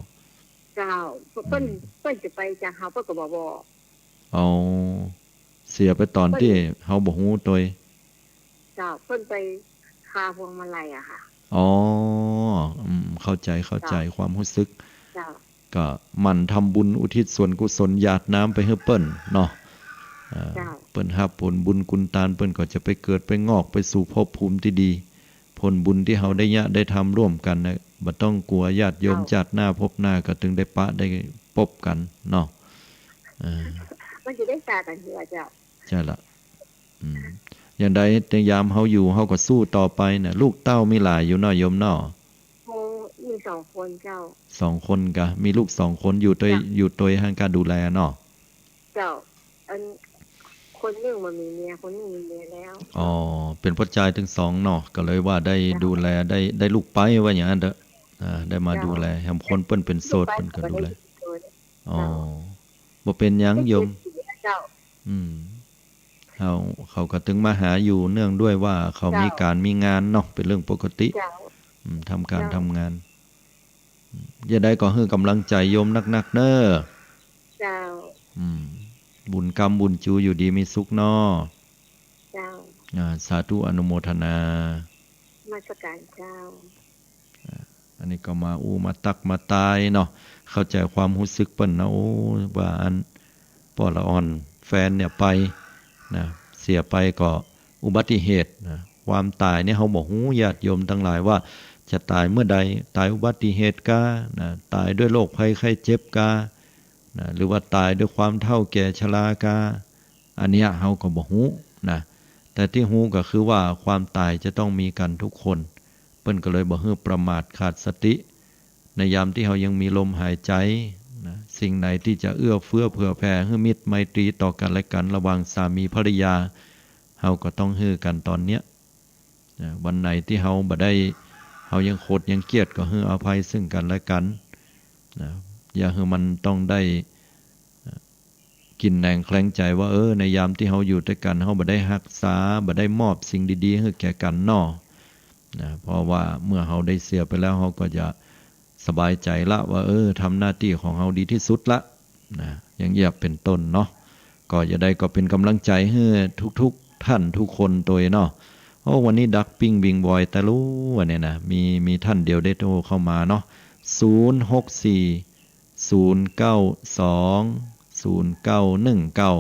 เจ้า เปิ้น อืม เปิ้นจะไปจากเฮาเปิ้นก็บ่บอก อ๋อ เสียไปต๋อนตี้เฮาบ่ฮู้ตวย เจ้า เปิ้นไปคาพวงมาลัยอะค่ะ อ๋อ อืม เข้าใจ๋ เข้าใจ๋ เจ้า ความฮู้สึก เจ้า ก็หมั่นทำบุญอุทิศส่วนกุศลหยาดน้ำไปหื้อเปิ้นเนาะ เอ่อ เจ้า เปิ้นฮับผลบุญกุณตาน เปิ้นก็จะไปเกิดไปงอกไปสู่ภพภูมิตี้ดี ผลบุญตี้เฮาได้เยียะได้ทำร่วมกั๋นน่ะ บ่ต้องกั๋วญาติโยม เจ้า จาติหน้าภพหน้าก็ตึงได้ปะได้ปบกั๋นเนาะ เออ มันจะได้สากั๋นเหือเจ้า ใจ้ละ อืม อย่างใดแต่ยามเฮาอยู่ เฮาก็สู้ต่อไปน่ะ ลูกเต้ามีหลายอยู่เนาะโยมเนาะ โอ้ มีสองคนเจ้า สองคนกา มีลูกสองคน อยู่ตวย เจ้า อยู่ตวยหั้นกาดูแลเนาะ เจ้า อัน คนนึ่งมันมีเมีย คนนึ่งมีเมียแล้ว อ๋อ เป๋นป้อจายตึงสองเนาะ ก็เลยว่าได้ เจ้า ดูแล ได้ ได้ลูกไปว่าอย่างนั้นเถอะ อ่า ได้มา เจ้า ดูแล แหมคนเปิ้นเป๋นโสด ลูกไป เปิ้นก็ดูแล ก็ได้อยู่โสด อ๋อ บ่เป๋นหยังโยม เจ้า อืม เขา เขาก็ตึงมาหาอยู่เนื่องด้วยว่าเขามีก๋านมีงานเนาะ เป๋นเรื่องปกติ เจ้า อืม ทำก๋าน เจ้า ทำงาน อืม จะใดก็หื้อก๋ำลังใจ๋โยมนักๆ เน่อ เจ้า อืม บุญกำบุญจูอยู่ดีมีสุขเนาะ เจ้า อ่า สาธุอนุโมทนา นมัสก๋านเจ้า อ่า อันนี้ก็มาอู้มาตักมาตายเนาะ เข้าใจ๋ความฮู้สึกเปิ้นนะ โอ้ ว่าอันป้อละอ่อนแฟนเนี่ยไปนะ เสียไปก็อุบัติเหตุนะ ความต๋ายเนี่ยเฮาบ่ฮู้ ญาติโยมตังหลาย ว่าจะต๋ายเมื่อใด ต๋ายอุบัติเหตุกานะ ต๋ายด้วยโรคภัยไข้เจ็บกานะ หรือว่าต๋ายด้วยความเฒ่าแก่ชรากา อันเนี้ยเฮาก็บ่ฮู้นะ แต่ตี้ฮู้ก็คือว่าความต๋ายจะต้องมีกั๋นทุกคน เปิ้นก็เลยบ่หื้อประมาทขาดสติ ในยามตี้เฮายังมีลมหายใจ๋นะ สิ่งไหนตี้จะเอื้อเฟื้อเผื่อแผ่หื้อมิตรไมตรีต่อกั๋นและกั๋นระหว่างสามีภริยา เฮาก็ต้องหื้อกั๋นต๋อนเนี้ยนะ วันไหนตี้เฮาบ่ได้ เฮายังโขดยังเกลียดก็หื้ออภัยซึ่งกั๋นและกั๋นนะ อย่าหื้อมันต้องได้ กินแหนงแคลงใจ๋ว่า เออ ในยามตี้เฮาอยู่ตวยกั๋น เฮาบ่ได้ฮักษา บ่ได้มอบสิ่งดีๆ หื้อแก่กั๋นเนาะ นะ เพราะว่าเมื่อเฮาได้เสียไปแล้ว เฮาก็จะสบายใจ๋ละว่า เออ ทำหน้าตี้ของเฮาดีตี้สุดละ นะ อย่างเยียบเป๋นต้นเนาะ ก็จะใดก็เป๋นก๋ำลังใจ๋หื้อทุกๆ ท่านทุกคนตวยเนาะ โอ้ วันนี้ดักปิ้งบิงบอยตะลู่วันนี้นะ มี มีท่านเดียวได้โทรเข้ามาเนาะ ศูนย์หกสี่ ศูนย์เก้าสอง ศูนย์เก้าหนึ่งเก้า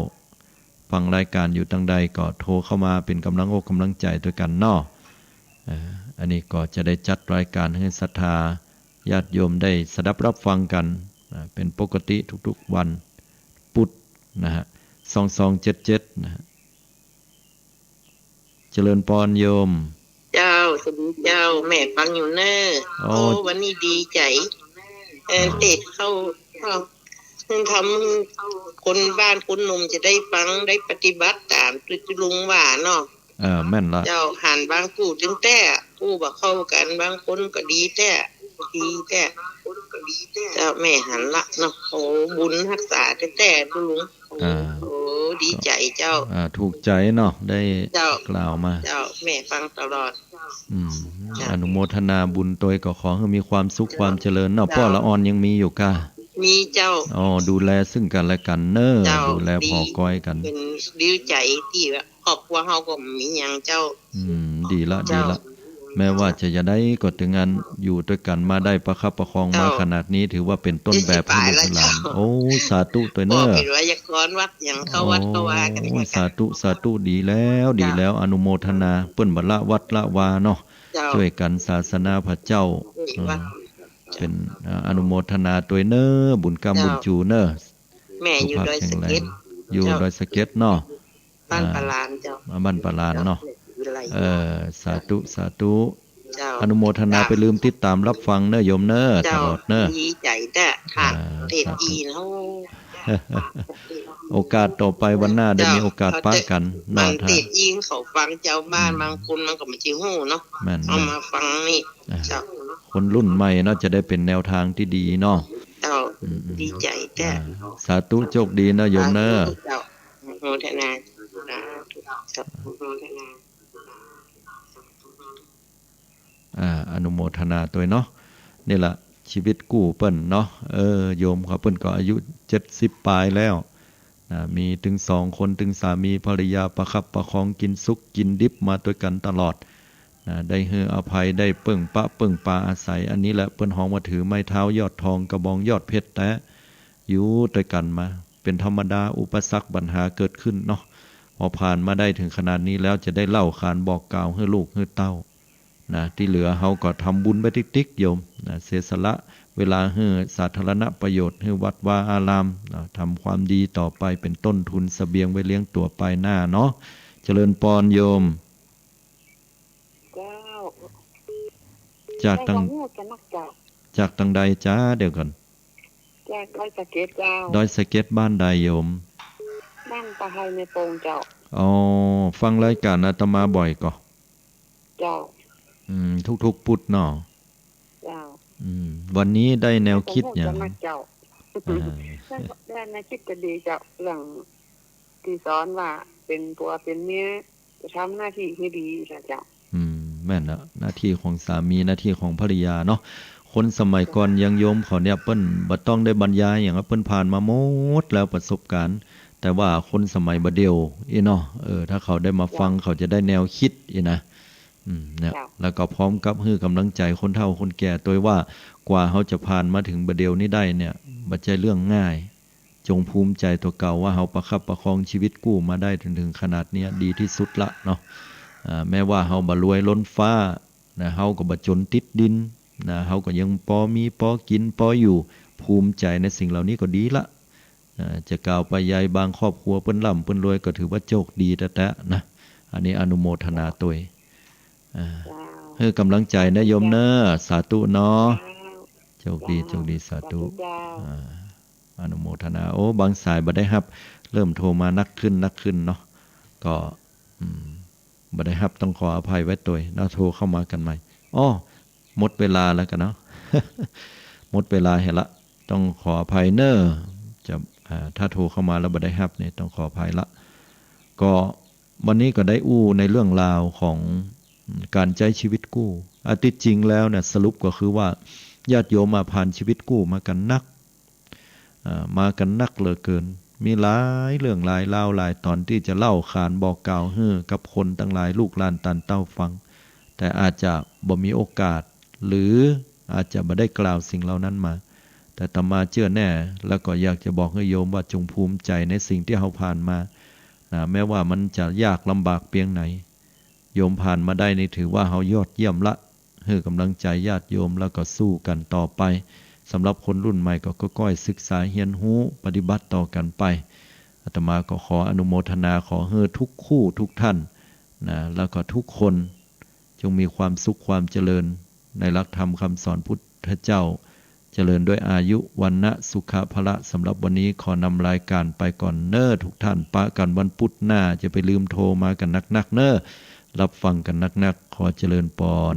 ฟังรายก๋านอยู่ตังใดก็โทรเข้ามาเป๋นก๋ำลังอกก๋ำลังใจ๋ตวยกั๋นเนาะ เอ่อ อันนี้ก็จะได้จัดรายก๋านหื้อศรัทธาญาติโยมได้สดับรับฟังกั๋น อ่า เป๋นปกติทุกๆ วันปุธนะฮะ สองสองเจ็ดเจ็ด นะฮะ เจริญปอนโยม เจ้า สวัสดีเจ้า แม่ฟังอยู่เน่อ โอ้ โอ้ วันนี้ดีใจ๋ เออ เออ เตศน์เข้า เข้า ทำคนบ้านคนหนุ่มจะได้ฟัง ได้ปฏิบัติต๋ามตี้ลุงว่าเนาะ เออ แม่นละ เจ้า หันบางกู้ตึงแต๊ กู้บ่เข้ากั๋น บางคนก็ดีแต๊ ดีแต๊ เจ้า แม่หันละเนาะ โอ้ บุญฮักษาแต๊ๆ ตุ๊ลุง อ่า โอ้ ดีใจ๋เจ้า อ่า ถูกใจ๋เนาะ ได้ เจ้า กล่าวมา เจ้า แม่ฟังตลอด อืม เจ้า อนุโมทนาบุญตวย ก็ขอหื้อมีความสุข เจ้า ความเจริญเนาะ เจ้า ป้อละอ่อนยังมีอยู่ก้า มีเจ้า อ๋อ ดูแลซึ่งกั๋นและกั๋นเน่อ เจ้า ดูแลผ่อก้อยกั๋น ดี เป๋นดีใจ๋ตี้ว่า ครอบครัวเฮาก็มีหยังเจ้า อืม ดีละ เจ้า ดีละ แม้ว่าจะจะใดก็เถิงอั้น อยู่ตวยกั๋นมาได้ประคับประคองมา เจ้า ขนาดนี้ ถือว่าเป๋นต้นแบบหื้อลูกหื้อหลาน เจ็ดสิบป๋ายแล้วเจ้า โอ้ สาธุตวยเน่อ ก็เป๋นไวยากรณ์วัดหยัง เข้าวัดเข้าวากั๋น โอ้ สาธุ สาธุ ดีแล้ว ดีแล้ว เจ้า อนุโมทนา เปิ้นบ่ละวัดละวาเนาะ เจ้า จ้วยกั๋นศาสนาพระเจ้า เออ เป๋น อ่า อนุโมทนาตวยเน่อ บุญกำบุญจูเน่อ แม่อยู่ดอยสะเก็ด สุขภาพแข็งแรง อยู่ดอยสะเก็ดเนาะ บ้านปะลานเจ้า อ่า บ้านปะลานเนาะ เจ้า เออ สาธุ สาธุ เจ้า อนุโมทนา เจ้า ไปลืมติดต๋ามรับฟังเน่อโยมเน่อ เจ้า ตลอดเน่อ ดีใจ๋แต๊ ค่ะ อ่า เตศน์ สาธุ ดีเนาะ โอกาสต่อไปวันหน้าได้มีโอกาสปะกั๋นเนาะ เตศน์ ถ้า เตศน์ เขาฟังเจ้า บ้าน อืม บางคนมันก็บ่ใจ้ฮู้เนาะ แม่น เอามาฟังนี่ อ่า เจ้า คนรุ่นใหม่เนาะ จะได้เป๋นแนวทางตี้ดีเนาะ เจ้า อืม อืม ดีใจ๋แต๊ อ่า สาธุ โชคดีเน่อโยมเน่อ สาธุเจ้า อนุโมทนา สาธุ สาธุ อนุโมทนา อ่า อนุโมทนาตวยเนาะ นี่ละ ชีวิตกู้เปิ้นเนาะ เออ โยมเขาเปิ้นก็อายุเจ็ดสิบป๋ายแล้ว นะ มีตึงสองคน ตึงสามีภริยาประคับประคองกิ๋นสุขกิ๋นดิบมาตวยกั๋นตลอด นะ ได้หื้ออภัย ได้เปิ้งปะเปิ้งปาอาศัย อันนี้แหละเปิ้นฮ้องว่าถือไม้เท้ายอดทอง กระบองยอดเพชรแต๊ อยู่ตวยกั๋นมา เป๋นธรรมดา อุปสรรคปัญหาเกิดขึ้นเนาะ พอผ่านมาได้เถิงขนาดนี้แล้ว จะได้เล่าขานบอกกล่าวหื้อลูกหื้อเต้า นะ ตี้เหลือเฮาก็ทำบุญไปติ๊กๆ โยม นะ เสียสละเวลาหื้อสาธารณประโยชน์ หื้อวัดวาอาราม นะ ทำความดีต่อไปเป๋นต้นทุนเสบียงไว้เลี้ยงตั๋วปายหน้าเนาะ เจริญปอนโยม เจ้า จากตัง ได้ความรู้จะนักเจ้า จากตังใดจ๊ะ เดี๋ยวก่อน จากดอยสะเก็ดเจ้า ดอยสะเก็ดบ้านใดโยม บ้านป่าไฮในโป่งเจ้า อ๋อ ฟังรายก๋านอาตมาบ่อยก่อ เจ้า อืม ทุกๆ ปุธเนาะ เจ้า อืม วันนี้ได้แนวคิดหยัง ได้ความรู้จะนักเจ้า อ่า แล้วก็ แล้วแนวกึ๊ดก็ดีเจ้า เรื่องตี้สอนว่าเป๋นผัวเป๋นเมียจะทำหน้าตี้หื้อดีนะเจ้า อืม แม่นละ หน้าตี้ของสามี หน้าตี้ของภรรยาเนาะ คนสมัยก่อนอย่างโยมเขาเนี่ย เปิ้นบ่ต้องได้บรรยายหยัง เปิ้นผ่านมาหมดแล้วประสบการณ์ แต่ว่าคนสมัยบ่าเดี่ยวอี้เนาะ เออ ถ้าเขาได้มาฟัง เจ้า เขาจะได้แนวกึ๊ดอี้นะ อืม เนี่ย เจ้า แล้วก็พร้อมกับหื้อกำลังใจ๋คนเฒ่าคนแก่ตวยว่ากว่าเฮาจะผ่านมาเถิงบ่าเดี่ยวนี้ได้เนี่ย บ่ใจ้เรื่องง่าย จงภูมิใจ๋ตั๋วเก่าว่าเฮาประคับประคองชีวิตกู้มาได้จนเถิงขนาดเนี้ย ดีตี้สุดละเนาะ อ่า แม้ว่าเฮาบ่รวยล้นฟ้านะ เฮาก็บ่จ๋นติดดินนะ เฮาก็ยังปอมีปอกิ๋นปออยู่ ภูมิใจ๋ในสิ่งเหล่านี้ก็ดีละ อ่า จะกล่าวไปใยบางครอบครัวเปิ้นร่ำเปิ้นรวยก็ถือว่าโจคดีแต๊ๆ นะ อันนี้อนุโมทนาตวย อ่า เจ้า หื้อกำลังใจ๋นะโยมเน้อ สาธุเนาะ เจ้า โจคดี เจ้า โจคดี สาธุ สาธุเจ้า อ่า อนุโมทนา โอ้ บางสายบ่ได้ฮับ เริ่มโทรมานักขึ้น นักขึ้นเนาะ ก็ อืม บ่ได้ฮับ ต้องขออภัยไว้ตวยเนาะ โทรเข้ามากั๋นใหม่ อ้อ หมดเวลาแล้วกั๋นเนาะ หมดเวลาเหียละ ต้องขออภัยเน้อ จะ อ่า ถ้าโทรเข้ามาแล้วบ่ได้ฮับเนี่ย ต้องขออภัยละ ก็วันนี้ก็ได้อู้ในเรื่องราวของก๋านใจ๊ชีวิตกู้ อ่ะ ตี้จริงแล้วเนี่ย สรุปก็คือว่า ญาติโยมอะผ่านชีวิตกู้มากั๋นนัก อ่า มากั๋นนักเหลือเกิน มีหลายเรื่องหลายราวหลายต๋อนตี้จะเล่าขานบอกกล่าวหื้อกับคนตังหลายลูกหลานต้านเต้าฟัง แต่อาจจะบ่มีโอกาส หรืออาจจะบ่ได้กล่าวสิ่งเหล่านั้นมา แต่อาตมาเจื้อแน่ แล้วก็อยากจะบอกหื้อโยมว่าจงภูมิใจ๋ในสิ่งตี้เฮาผ่านมา นะ แม้ว่ามันจะยากลำบากเปียงไหน โยมผ่านมาได้นี่ถือว่าเฮายอดเยี่ยมละ หื้อกำลังใจ๋ญาติโยมแล้วก็สู้กั๋นต่อไป สำหรับคนรุ่นใหม่ก็ก้อยๆ ศึกษาเฮียนฮู้ปฏิบัติต่อกั๋นไป อาตมาก็ขออนุโมทนา ขอหื้อทุกคู่ทุกท่านนะ แล้วก็ทุกคน จงมีความสุขความเจริญในหลักธรรมคำสอนพุทธเจ้า เจริญด้วยอายุ วรรณะ สุขะ พละ สำหรับวันนี้ขอนำรายการไปก่อนเน้อทุกท่าน ปะกั๋นวันพุธหน้า จะไปลืมโทรมากั๋นนักๆ เน้อ รับฟังกั๋นนักๆ ขอเจริญปอน